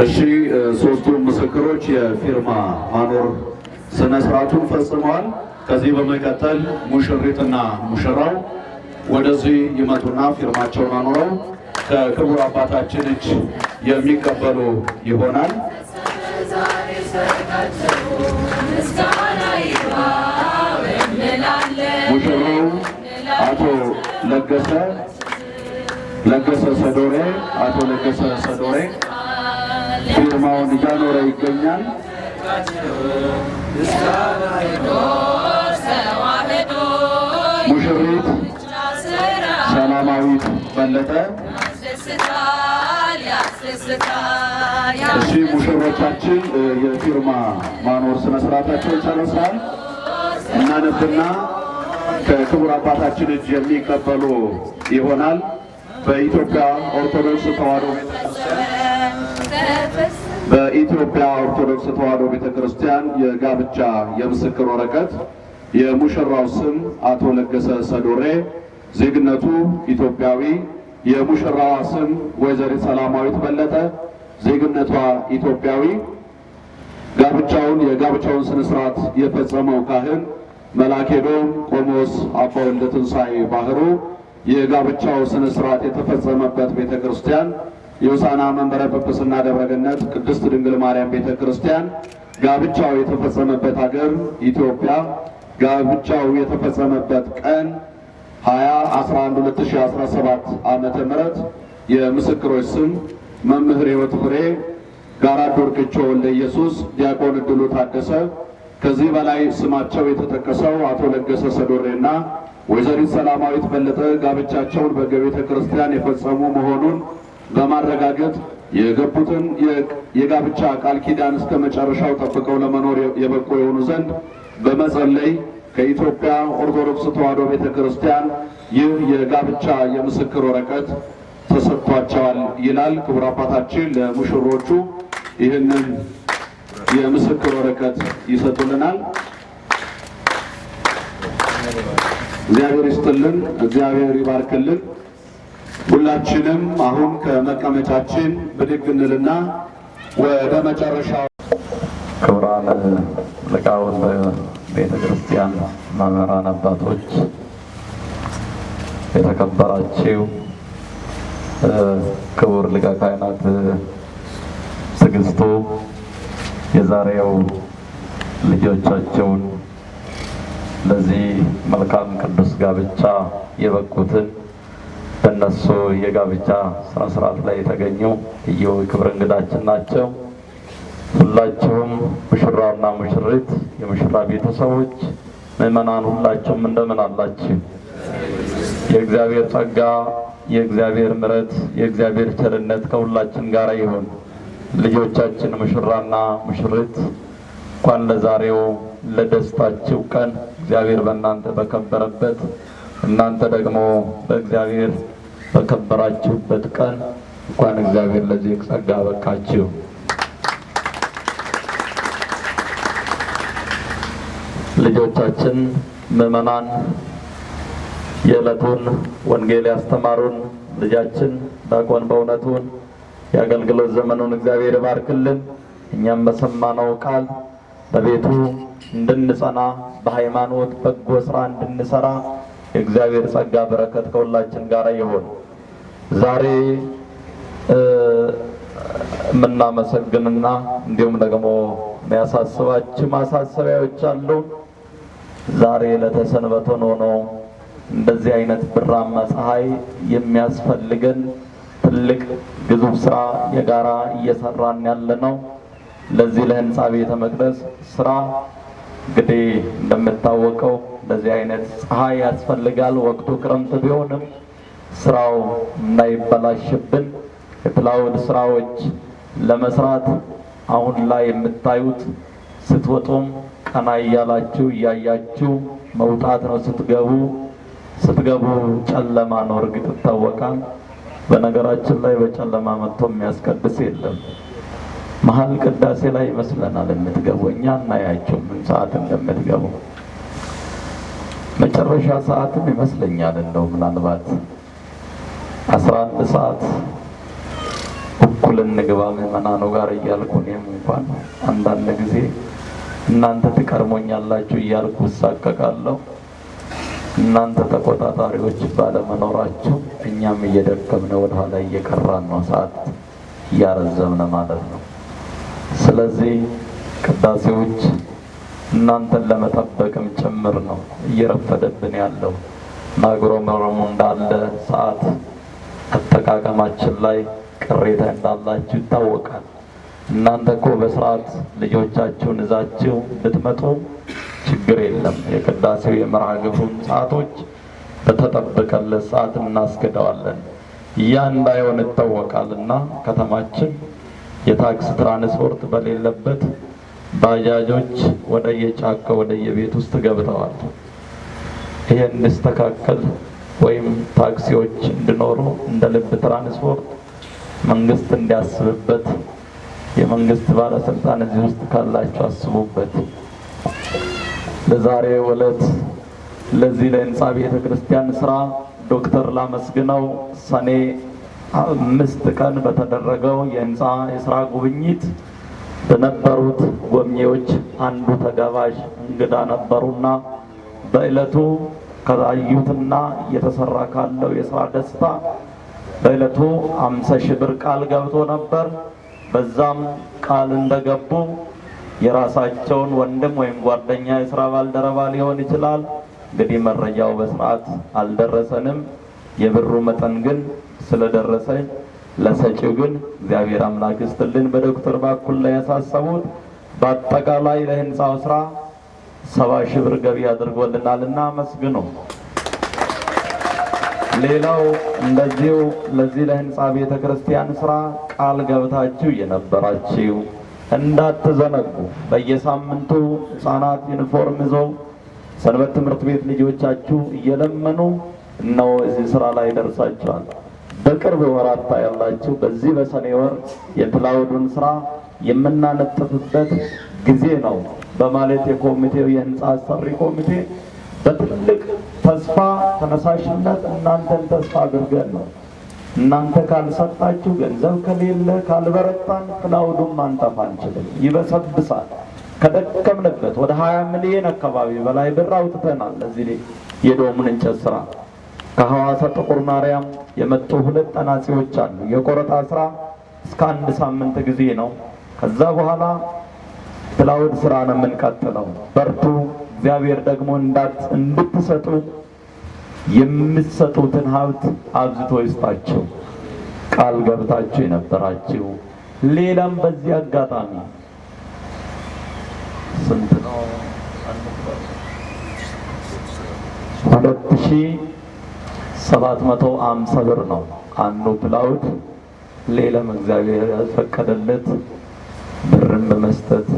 እሺ፣ ሶስቱ ምስክሮች የፊርማ ማኖር ስነ ስርዓቱን ፈጽመዋል። ከዚህ በመቀጠል ሙሽሪትና ሙሽራው ወደዚህ ይመጡና ፊርማቸውን አኖረው ከክቡር አባታችን እጅ የሚቀበሉ ይሆናል። ሙሽራው አቶ ለገሰ ሰዶሬ፣ አቶ ለገሰ ሰዶሬ ፊርማውን እያኖረ ይገኛል። ሙሽሪት ሰላማዊት በለጠ። እሺ፣ ሙሽሮቻችን የፊርማ ማኖር ስነ ስርዓታቸውን ጨርሰዋል። እናነብና ከክቡር አባታችን እጅ የሚቀበሉ ይሆናል። በኢትዮጵያ ኦርቶዶክስ ተዋሕዶ ቤተክርስቲያን የጋብቻ የምስክር ወረቀት የሙሽራው ስም አቶ ለገሰ ሰዶሬ፣ ዜግነቱ ኢትዮጵያዊ፣ የሙሽራዋ ስም ወይዘሪት ሰላማዊት በለጠ፣ ዜግነቷ ኢትዮጵያዊ። የጋብቻውን ስነ ስርዓት የፈጸመው ካህን መልአከ ቆሞስ አባ ወልደ ትንሣኤ ባህሩ። የጋብቻው ስነ ስርዓት የተፈጸመበት ቤተክርስቲያን የሆሳዕና መንበረ ጵጵስና ደብረ ገነት ቅድስት ድንግል ማርያም ቤተክርስቲያን። ጋብቻው የተፈጸመበት ሀገር ኢትዮጵያ። ጋብቻው የተፈጸመበት ቀን 20/11/2017 ዓመተ ምህረት። የምስክሮች ስም መምህር ሕይወት ፍሬ፣ ጋራድ ወርቅቾ ወልደ ኢየሱስ፣ ዲያቆን እድሉ ታደሰ። ከዚህ በላይ ስማቸው የተጠቀሰው አቶ ለገሰ ሰዶሬና ወይዘሪት ሰላማዊት በለጠ ጋብቻቸውን በቤተ ክርስቲያን የፈጸሙ መሆኑን በማረጋገጥ የገቡትን የጋብቻ ቃል ኪዳን እስከ መጨረሻው ጠብቀው ለመኖር የበቁ የሆኑ ዘንድ በመጸለይ ከኢትዮጵያ ኦርቶዶክስ ተዋሕዶ ቤተ ክርስቲያን ይህ የጋብቻ የምስክር ወረቀት ተሰጥቷቸዋል ይላል። ክቡር አባታችን ለሙሽሮቹ ይህንን የምስክር ወረቀት ይሰጡልናል። እግዚአብሔር ይስጥልን፣ እግዚአብሔር ይባርክልን። ሁላችንም አሁን ከመቀመጫችን ብድግ እንልና ወደ መጨረሻው ክቡራን ሊቃውንተ ቤተ ክርስቲያን፣ መምህራን፣ አባቶች፣ የተከበራችሁ ክቡር ሊቀ ካህናት ትዕግስቱ፣ የዛሬው ልጆቻቸውን ለዚህ መልካም ቅዱስ ጋብቻ የበቁትን በእነሱ የጋብቻ ስነ ስርዓት ላይ የተገኙ ልዩ ክብር እንግዳችን ናቸው። ሁላችሁም ሙሽራውና ሙሽሪት፣ የሙሽራ ቤተሰቦች፣ ምዕመናን ሁላችሁም እንደምን አላችሁ? የእግዚአብሔር ጸጋ፣ የእግዚአብሔር ምሕረት፣ የእግዚአብሔር ቸርነት ከሁላችን ጋር ይሁን። ልጆቻችን ሙሽራና ሙሽሪት እንኳን ለዛሬው ለደስታችሁ ቀን እግዚአብሔር በእናንተ በከበረበት፣ እናንተ ደግሞ በእግዚአብሔር በከበራችሁበት ቀን እንኳን እግዚአብሔር ለዚህ ጸጋ በቃችሁ። ልጆቻችን ምዕመናን፣ የዕለቱን ወንጌል ያስተማሩን ልጃችን ዲያቆን በእውነቱን የአገልግሎት ዘመኑን እግዚአብሔር ይባርክልን። እኛም በሰማነው ቃል በቤቱ እንድንጸና፣ በሃይማኖት በጎ ስራ እንድንሰራ የእግዚአብሔር ጸጋ በረከት ከሁላችን ጋር ይሁን። ዛሬ የምናመሰግንና እንዲሁም ደግሞ የሚያሳስባችሁ ማሳሰቢያዎች አሉ። ዛሬ ለተሰንበቶን ሆኖ እንደዚህ አይነት ብራማ ፀሐይ የሚያስፈልገን ትልቅ ግዙፍ ስራ የጋራ እየሰራን ያለ ነው። ለዚህ ለህንፃ ቤተ መቅደስ ስራ እንግዲህ እንደምታወቀው እንደዚህ አይነት ፀሐይ ያስፈልጋል። ወቅቱ ክረምት ቢሆንም ስራው እንዳይበላሽብን የፕላውድ ስራዎች ለመስራት አሁን ላይ የምታዩት ስትወጡም ቀና እያላችሁ እያያችሁ መውጣት ነው። ስትገቡ ጨለማ ነው፣ እርግጥ ይታወቃል። በነገራችን ላይ በጨለማ መጥቶ የሚያስቀድስ የለም። መሀል ቅዳሴ ላይ ይመስለናል የምትገቡ፣ እኛ እናያቸው ምን ሰዓት እንደምትገቡ። መጨረሻ ሰዓትም ይመስለኛል እንደው ምናልባት 11 ሰዓት እኩል እንግባ ምዕመናኑ ጋር እያልኩ እኔም እንኳን አንዳንድ ጊዜ እናንተ ትቀርሞኛላችሁ እያልኩ እሳቀቃለሁ። እናንተ ተቆጣጣሪዎች ባለመኖራችሁ እኛም እየደከምነ ወደኋላ እየቀራን ነው፣ ሰዓት እያረዘምነ ማለት ነው። ስለዚህ ቅዳሴዎች እናንተን ለመጠበቅም ጭምር ነው እየረፈደብን ያለው። ማጉረምረሙ እንዳለ ሰዓት አጠቃቀማችን ላይ ቅሬታ እንዳላችሁ ይታወቃል። እናንተ እኮ በስርዓት ልጆቻችሁን ይዛችሁ ብትመጡ ችግር የለም። የቅዳሴው የመርሃ ግብሩን ሰዓቶች በተጠበቀለት ሰዓት እናስገደዋለን። ያ እንዳይሆን ይታወቃልና ከተማችን የታክስ ትራንስፖርት በሌለበት ባጃጆች ወደየጫካ ወደየቤት ውስጥ ገብተዋል። ይሄ እንዲስተካከል ወይም ታክሲዎች እንዲኖሩ እንደ ልብ ትራንስፖርት መንግስት እንዲያስብበት፣ የመንግስት ባለስልጣን እዚህ ውስጥ ካላችሁ አስቡበት። ለዛሬው ዕለት ለዚህ ለህንፃ ቤተ ክርስቲያን ስራ ዶክተር ላመስግነው ሰኔ 5 ቀን በተደረገው የህንፃ የስራ ጉብኝት በነበሩት ጎብኚዎች አንዱ ተጋባዥ እንግዳ ነበሩና በዕለቱ ካዩትና እየተሰራ ካለው የስራ ደስታ በዕለቱ 50 ሺህ ብር ቃል ገብቶ ነበር። በዛም ቃል እንደገቡ የራሳቸውን ወንድም ወይም ጓደኛ የስራ ባልደረባ ሊሆን ይችላል። እንግዲህ መረጃው በስርዓት አልደረሰንም። የብሩ መጠን ግን ስለደረሰ ለሰጪው ግን እግዚአብሔር አምላክ ይስጥልን። በዶክተር በኩል ላይ ያሳሰቡት በአጠቃላይ ለህንፃው ስራ 70 ሺህ ብር ገቢ አድርጎልናልና አመስግኑ። ሌላው እንደዚሁ ለዚህ ለህንፃ ቤተ ክርስቲያን ስራ ቃል ገብታችሁ የነበራችሁ እንዳትዘነጉ። በየሳምንቱ ህፃናት ዩኒፎርም ይዘው ሰንበት ትምህርት ቤት ልጆቻችሁ እየለመኑ ነው እዚህ ስራ ላይ ደርሳችኋል። በቅርብ ወራት ታያላችሁ። በዚህ በሰኔ ወር የፕላውዱን ስራ የምናነጥፍበት ጊዜ ነው በማለት የኮሚቴው የህንፃ አሰሪ ኮሚቴ በትልቅ ተስፋ ተነሳሽነት እናንተን ተስፋ አድርገን ነው። እናንተ ካልሰጣችሁ፣ ገንዘብ ከሌለ፣ ካልበረታን plywood ኡን ማንጠፍ አንችልም፣ ይበሰብሳል። ከደከምንበት ወደ 20 ሚሊዮን አካባቢ በላይ ብር አውጥተናል። ለዚህ የዶሙን እንጨት ስራ ከሐዋሳ ጥቁር ማርያም የመጡ ሁለት አናጺዎች አሉ። የቆረጣ ስራ እስከ አንድ ሳምንት ጊዜ ነው። ከዛ በኋላ plywood ስራ ነው የምንቀጥለው። በርቱ። እግዚአብሔር ደግሞ እንድትሰጡ የምትሰጡትን ሀብት አብዝቶ ይስጣችሁ። ቃል ገብታችሁ የነበራችሁ ሌላም በዚህ አጋጣሚ ስንት ነው? 2750 ብር ነው አንዱ plywood። ሌላም እግዚአብሔር ያልፈቀደለት ብርን በመስጠት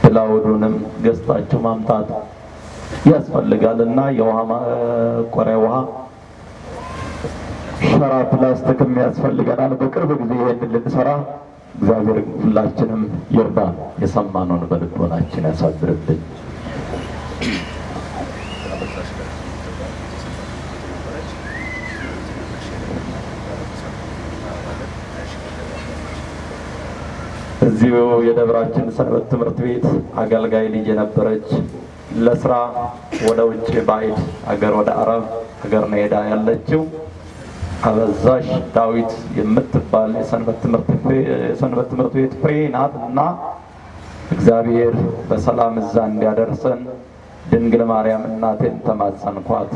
plywood ኡንም ገዝታችሁ ማምጣት ያስፈልጋልና የውሃ ማቆሪያ ውሃ ሸራ ፕላስቲክም ያስፈልገናል። በቅርብ ጊዜ ይሄንን ልንሰራ እግዚአብሔር ሁላችንም ይርዳን። የሰማነውን በልቦናችን ያሳድርብን። እዚሁ የደብራችን ሰንበት ትምህርት ቤት አገልጋይ ልጅ የነበረች ለስራ ወደ ውጭ ባዕድ ሀገር ወደ አረብ ሀገር ነው ሄዳ ያለችው አበዛሽ ዳዊት የምትባል የሰንበት ትምህርት ቤት ፍሬ ናት እና እግዚአብሔር በሰላም እዛ እንዲያደርሰን ድንግል ማርያም እናቴን ተማጸንኳት።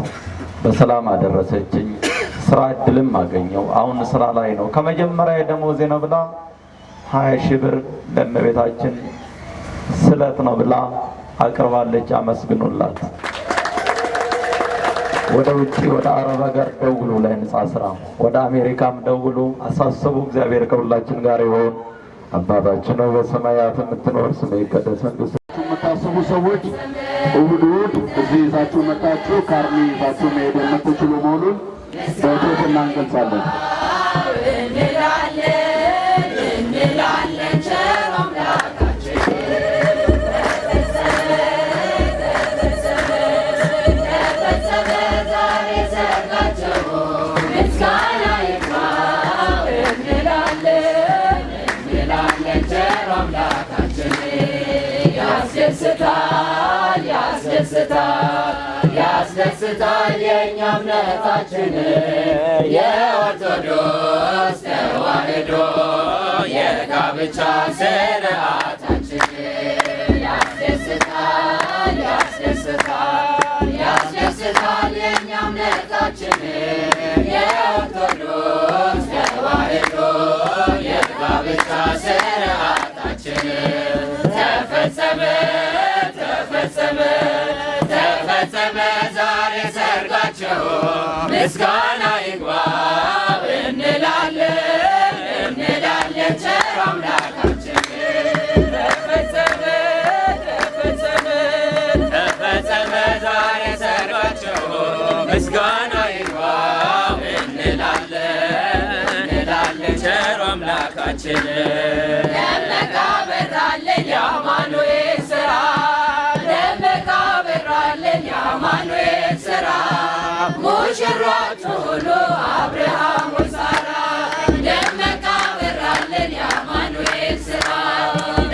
በሰላም አደረሰችኝ። ስራ እድልም አገኘው። አሁን ስራ ላይ ነው። ከመጀመሪያ ደሞዜ ነው ብላ 20 ሺህ ብር ለእመቤታችን ስለት ነው ብላ አቅርባለች። አመስግኑላት። ወደ ውጭ ወደ አረብ ሀገር ደውሉ፣ ለህንፃ ስራ ወደ አሜሪካም ደውሉ፣ አሳስቡ። እግዚአብሔር ከሁላችን ጋር ይሁን። አባታችን ሆይ በሰማያት የምትኖር ስምህ ይቀደስ፣ መንግስትህ የምታስቡ ሰዎች እሑድ እሑድ እዚህ ይዛችሁ መጣችሁ ካርኒ ይዛችሁ መሄድ የምትችሉ መሆኑን በትህትና እንገልጻለን። እንላለን ቸር አምላካችን ተፈጸመ ዛሬ ሰርጋቸው ምስጋና ይግባው እንላለን እንላለን ቸር አምላካችን ያስደስታል ያስደስታል ያስደስታል የእኛ እምነታችን የኦርቶዶክስ ተዋሕዶ የጋብቻ ስርዓታችን ያስደስታል ያስደስታል ያስደስታል የእኛ እምነታችን የኦርቶዶክስ ተዋሕዶ የጋብቻ ስርዓታችን ተፈጸመ ተፈጸመ ተፈጸመ ዛሬ ሰርጋቸው ምስጋና ይግባው እንላለን እንላለን ቸር አምላካችን ተፈጸመ ተፈጸመ ተፈጸመ ዛሬ ሰርጋቸው ምስጋና ይግባው እንላለን እንላለን ቸር አምላካችን ደመቀ በራልን የአማኑኤል ስራ ደመቀ በራልን የአማኑኤል ስራ ሙሽሮቹ ሁሉ አብርሃም ወሳራ ደመቀ በራልን የአማኑኤል ስራ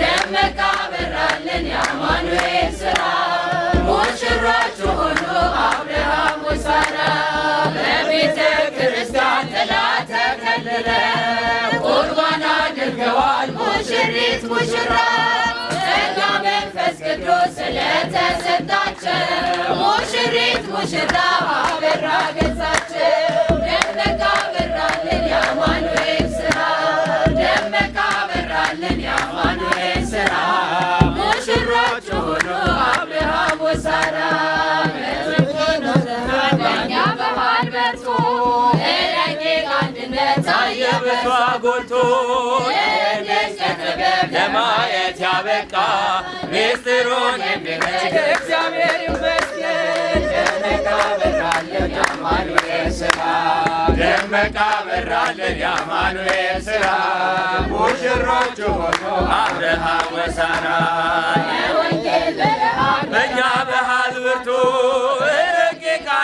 ደመቀ በራልን የአማኑኤል ስራ ሙሽሮቹ ሁሉ አብርሃም ወሳራ በቤተ ክርስቲያን ጥላ ተከልለው ቁርባን አድርገዋል ሙሽሪት ሙሽራ ጸጋ መንፈስ ቅዱስ ስለተሰጣቸው ሙሽሪት ሙሽራ አበራ ገጻቸው ደመቀ በራልን የአማኑኤል ስራ ደመቀ በራልን የአማኑኤል ስራ ሙሽሮቹ ሁሉ አብርሃም ወሳራ በእኛ ባህል በርቶ ረቂቅ አንድነት ታየ በሷ ጎልቶ ድንቅ ጥበብ ለማየት ያበቃ ምስጢሩን የሚገልጽ እግዚአብሔር ይመስገን። ደመቀ በራልን የአማኑኤል ስራ ደመቀ በራልን የአማኑኤል ስራ ሙሽሮቹ ሆኑ አብርሃም ወሳራ የወንጌል ብርሃን በእኛ ባህል ብርቱ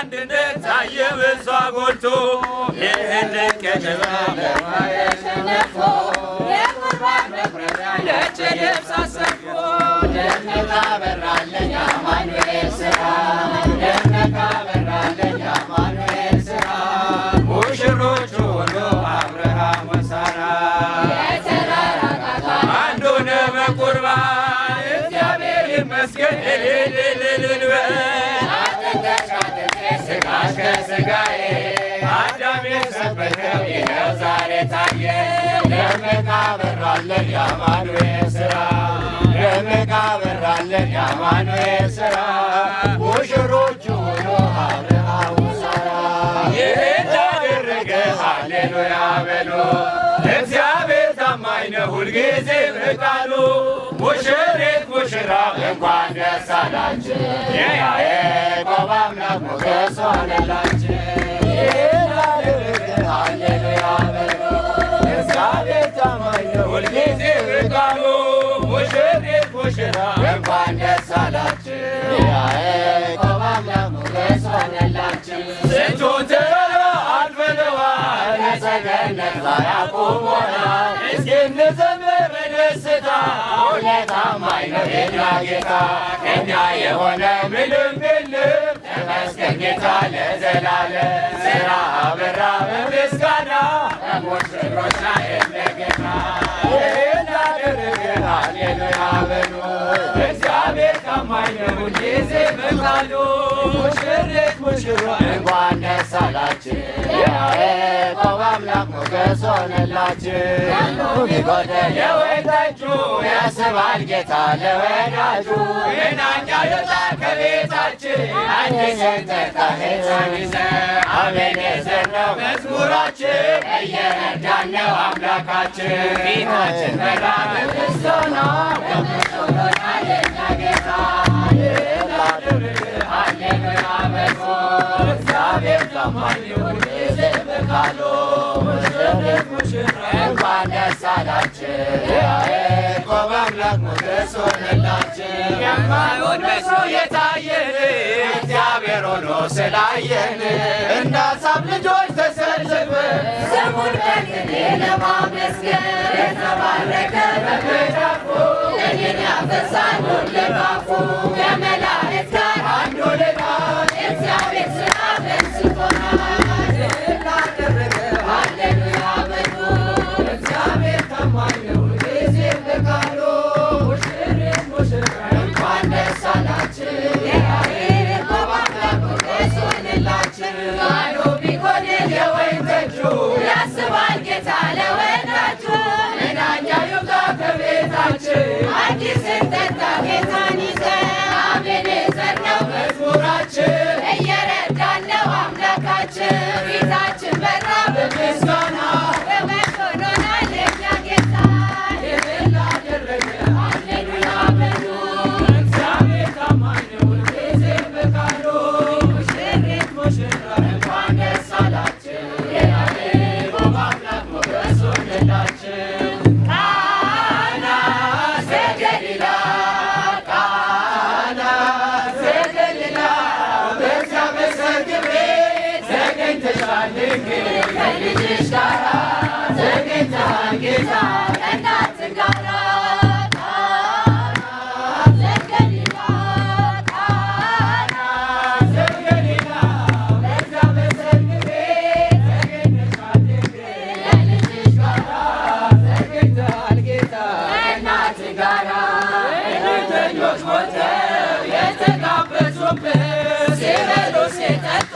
አንድነት ታየ በሷ ጎልቶ ይህን ድንቅ ጥበብ ተሸነፎ የቁርባን መቁረቢያ ነጭ ልብስ አሰፎ ደመቀ በራለን የአማኑኤል ስራ ደመቀ በራለን የአማኑኤል ስራ ሙሽሮቹ ሆኖ አብርሃም ወሳራ የተራራቀ አካል አንድ ሆነ በቁርባን እግዚአብሔር ይመስገን እልል እልል በል አጥንትሽ ከአጥንቴ ስጋሽ ከስጋዬ አዳም የሰበከው ይኸው ዛሬ ታየ። ደመቀ በራለን የአማኑኤል ስራ ደመቀ በራለን የአማኑኤል ስራ ሙሽሮቹ ሆኖ አብርሃም ወሳራ ይህን ላደረገ ሃሌሉያ በሉ። እግዚአብሔር ታማኝ ነው ሁልጊዜ በቃሉ። ሙሽሪት ሙሽራ እንኳን ደስ አላችሁ የያዕቆብ አምላክ ሞገስ ሆነላችሁ። ይህን ላደረገ ሃሌሉያ በሉ። እግዚአብሔር ታማኝ ነው ሁልጊዜ በቃሉ። ሙሽሪት ሙሽራ እንኳን ደስ አላችሁ የያዕቆብ አምላክ ሞገስ ሆነላችሁ ስንቱን ተራራ አልፈነዋል በሰገነት ላይ አቁሞናል እስኪ እንዘምር በደስታ ሁሌ ታማኝ ነው የኛ ጌታ ከኛ የሆነ ምንም የለም ተመስገን ጌታ ለዘላለም ስራ አበራ በምስጋና በሙሽሮች ላይ እንደገና ይህን ላደረገ ሃሌሉያ በሉ። እግዚአብሔር ታማኝ ነው ሁልጊዜ በቃሉ። ሙሽሪት ሙሽራ እንኳን ደስ አላችሁ የያዕቆብ አምላክ ሞገስ ሆነላችሁ ቢጎድል የወይን ጠጁ ያስባል ጌታ ለወዳጁ ምናኛ ይወጣ ከቤታችን አዲስን ጠጣ ሕፃን ይዘን አቤኔዘር ነው መዝሙራችን እየረዳን ነው አምላካችን ፊታችን በራ በምስጋና ሆኖናል የኛ ጌታ ሃሌሉያ በሉ እግዚአብሔር ታማኝ ነው ሁልጊዜ በቃሉ። ሙሽሪት ሙሽራ እንኳን ደስ አላችሁ የያዕቆብ አምላክ ሞገስ ሆነላችሁ የማይሆን መስሎ የታየን እግዚአብሔር ሆኖ ስላየን እንደ አሳፍ ልጆች ተሰልፈን ስሙን በቅኔ ለማመስገን የተባረከ በመዳፉ እኔን ያፈሳል ሁልባፉ ከመላእክት ጋር አንድ ሆነናል። እግዚአብሔር ስራ በስቶናል ላደረገ ሃሌሉያ በሉ እግዚአብሔር ታማኝ ነው ሁልጊዜ በቃሉ። ሙሽሪት ሙሽራ እንኳን ደስ አላችሁ የያዕቆብ አምላክ ሞገስ ሆነላችሁ ቃሉ ቢጎድል የወይን ጠጁ ያስባል ጌታ ለወዳጁ ምናኛ ይውጣ ከቤታችን አዲስን ጠጣ ጌታን ይዘን አቤኔዘር ነው መዝሙራችን እየረዳን ነው አምላካችን ፊታችን በራ በምስጋና በመልክ ሆኖናል የኛ ጌታ ይህን ላደረገ ሃሌሉያ በሉ እግዚአብሔር ታማኝ ነው ሁልጊዜ በቃሉ። ሙሽሪት ሙሽራ እንኳን ደስ አላችሁ የያዕቆብ አምላክ ሞገስ ሆነላችሁ። ቃና ዘገሊላ ቃና ዘገሊላ በዚያ በሰርግ ቤት ተገኝተሻል ድንግል ከልጅሽ ጋራ ተገኝተሃል ጌታ ከእናት ጋራ ቃና ዘገሊላ ቃና ዘገሊላ በዚያ በሰርግ ቤት ተገኝተሻል ድንግል ከልጅሽ ጋራ ተገኝተሃል ጌታ ከእናት ጋራ እልልተኞች ሞተው የተጋበዙበት ሲበሉ ሲጠጡ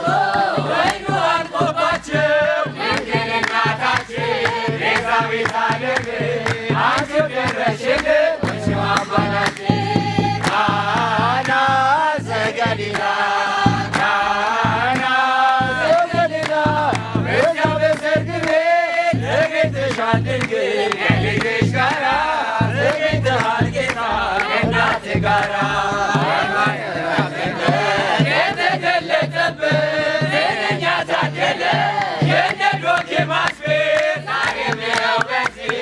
ወይኑ አልቆባቸው ድንግል እናታችን ቤዛዊተ ዓለም አንቺ ደረሽልን አንቺ አማላጅ ቃና ዘገሊላ ቃና ዘገሊላ በዚያ በሰርግ ቤት ተገኝተሻል ድንግል ከልጅሽ ጋራ ተገኝተሃል ጌታ ከእናት ጋራ የተገለጠበት እኛ ታደለ የነ ዶኪማስ ቤት ዛሬም ይኸው በዚህ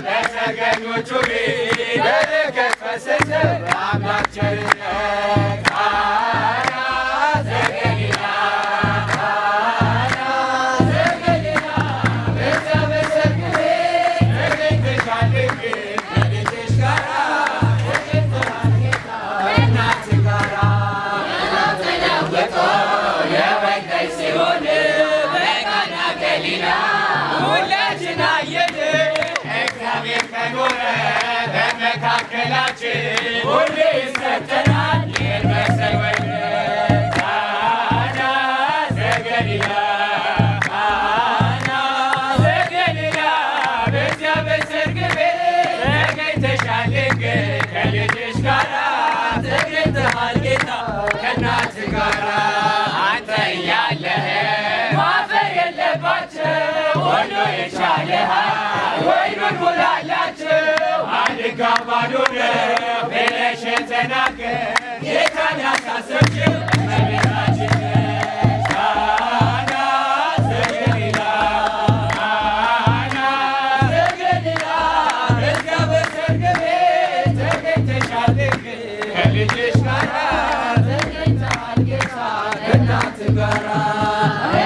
በሰርገኞቹ ቤት በረከት ፈሰሰ በአምላክ ቸርነት ቃና ዘገሊላ ሁሌ ይሰጠናል ይድረሰን ወይን። ቃና ዘገሊላ ቃና ዘገሊላ በዚያ በሰርግ ቤት ተገኝተሻል ድንግል ከልጅሽ ጋራ ተገኝተሃል ጌታ ከእናትህ ጋራ። አንተ እያለህ ማፈር የለባቸው ሁሉ ይቻልሃል ወይኑን ሙላላቸው። አድጋ ባዶ ነው ብለሽ የተናገር ጌታን ያሳሰብሽው እመቤታችን ነሽ። ቃና ዘገሊላ ቃና ዘገሊላ በዚያ በሰርግ ቤት ተገኝተሻል ድንግል ከልጅሽ ጋራ ተገኝተሃል ጌታ ከእናትህ ጋራ።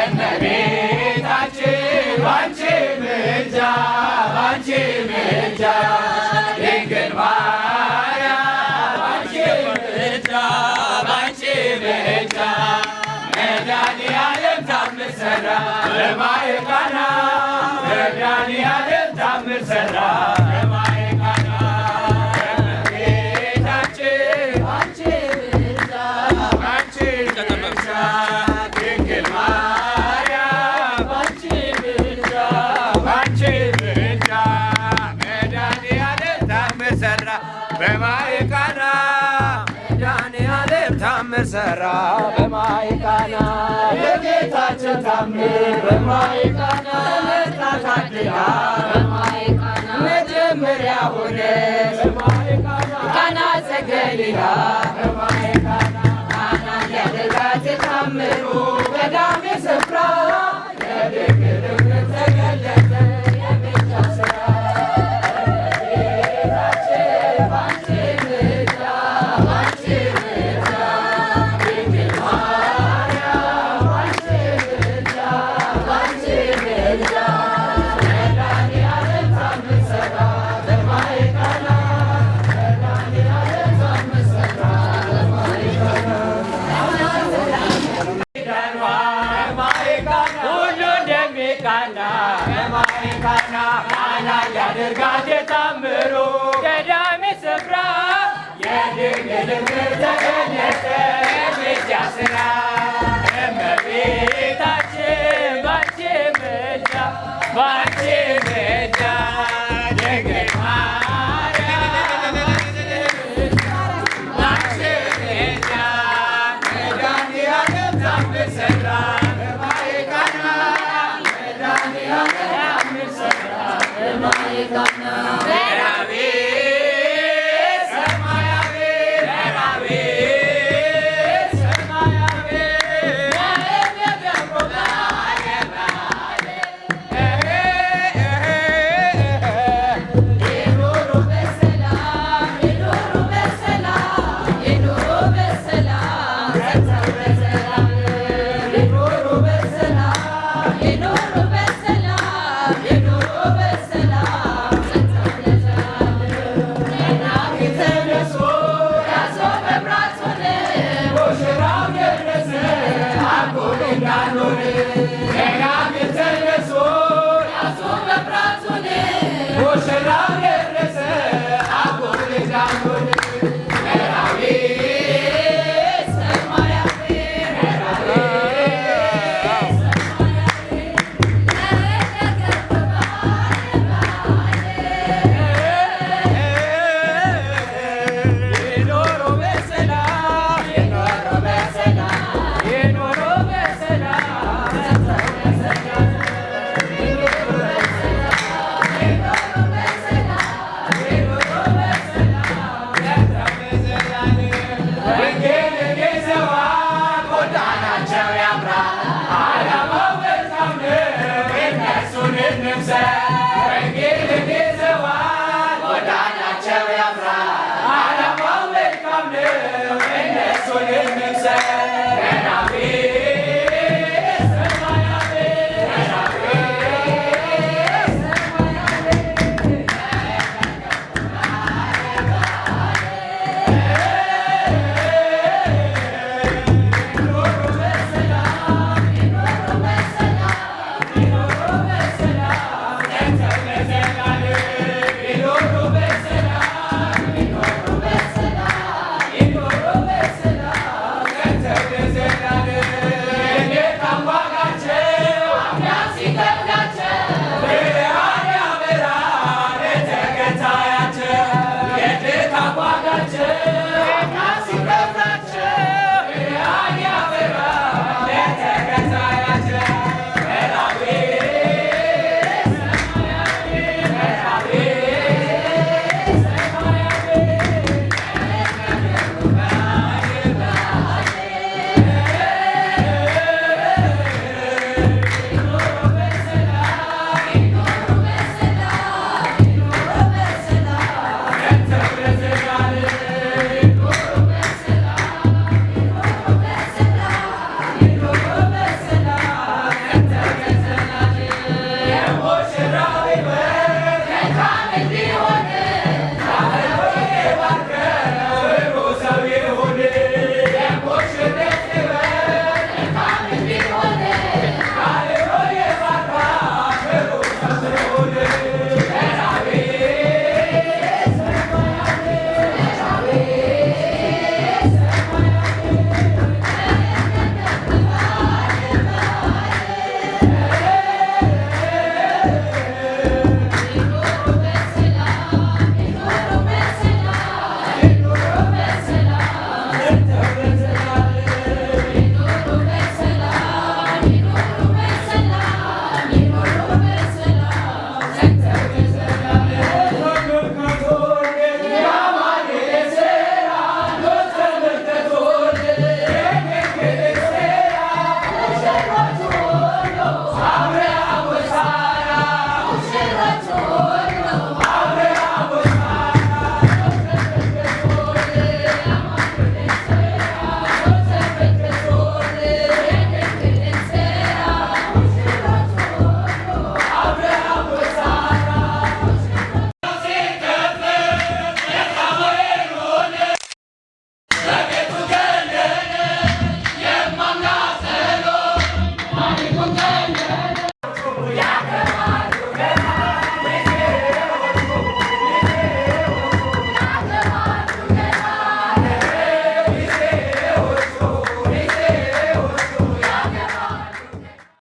እመቤታችን ባንቺ ምልጃ ባንቺ ምልጃ ድንግል ማርያም ባንቺ ምልጃ ባንቺ ምልጃ መድኃኒዓለም ታምር ሠራ በማየ ቃና መድኃኒዓለም ታምር ሠራ በማየ ቃና። እመቤታችን ባንቺ ምልጃ ባንቺ ምልጃ ድንግል ማርያም ባንቺ ምልጃ ባንቺ ምልጃ መድኃኒዓለም ታምር ሠራ በማየ ቃና መድኃኒዓለም ታምር ሠራ በማየ ቃና። የጌታችን ታምር በማየ ቃና መጣ ታድላ በማየ ቃና መጀመሪያ ሆነች በማየ ቃና ቃና ዘገሊላ በማየ ቃና ቃና ያደርጋት የታምሩ ቀዳሚ ስፍራ የድንግል እምነት ተገለጠ የምልጃው ሥራ። እመቤታችን ባንቺ ምልጃ ባንቺ ምልጃ ድንግል ማርያም ባንቺ ምልጃ ባንቺ ምልጃ መድኃኒዓለም ታምር ሠራ በማየ ቃና መድኃኒዓለም ታምር ሠራ በማየ ቃና። ሁሉ እንደሚቃና በማየ ቃና ቃና ያደርጋት የታምሩ ቀዳሚ ስፍራ የድንግል እምነት ተገለጠ የምልጃ ሥራ። እመቤታችን ባንቺ ምልጃ ባንቺ ምልጃ ድንግል ማርያም ባንቺ ምልጃ መድኃኒዓለም ታምር ሠራ በማየ ቃና መድኃኒዓለም ታምር ሠራ በማየ ቃና። መራቤ ሰማያዊ መራቤ ሰማያዊ ይኑሩ በሰላም ይኑሩ በሰላም ይኑሩ በሰላም ጸንተው በሰላም ይኑሩ በሰላም ይኑሩ በሰላም ይኑሩ በሰላም ጸንተው ለዘላለም። ተነሶ ያዞ መብራቱን ሙሽራው ደረሰ አጉል እንዳንሆን ደጋግ ተነሶ ያዞ መብራቱን ሙሽራው ደረሰ አጉል እንዳንሆን መራዊ ሰማያዊ ይኑሩ በሰላም ይኑሩ በሰላም ይኑሩ በሰላም ወንጌልን ይዘዋል ጎዳናቸው ያምራል ዓላማው መልካም ነው እነርሱን እንምሰል።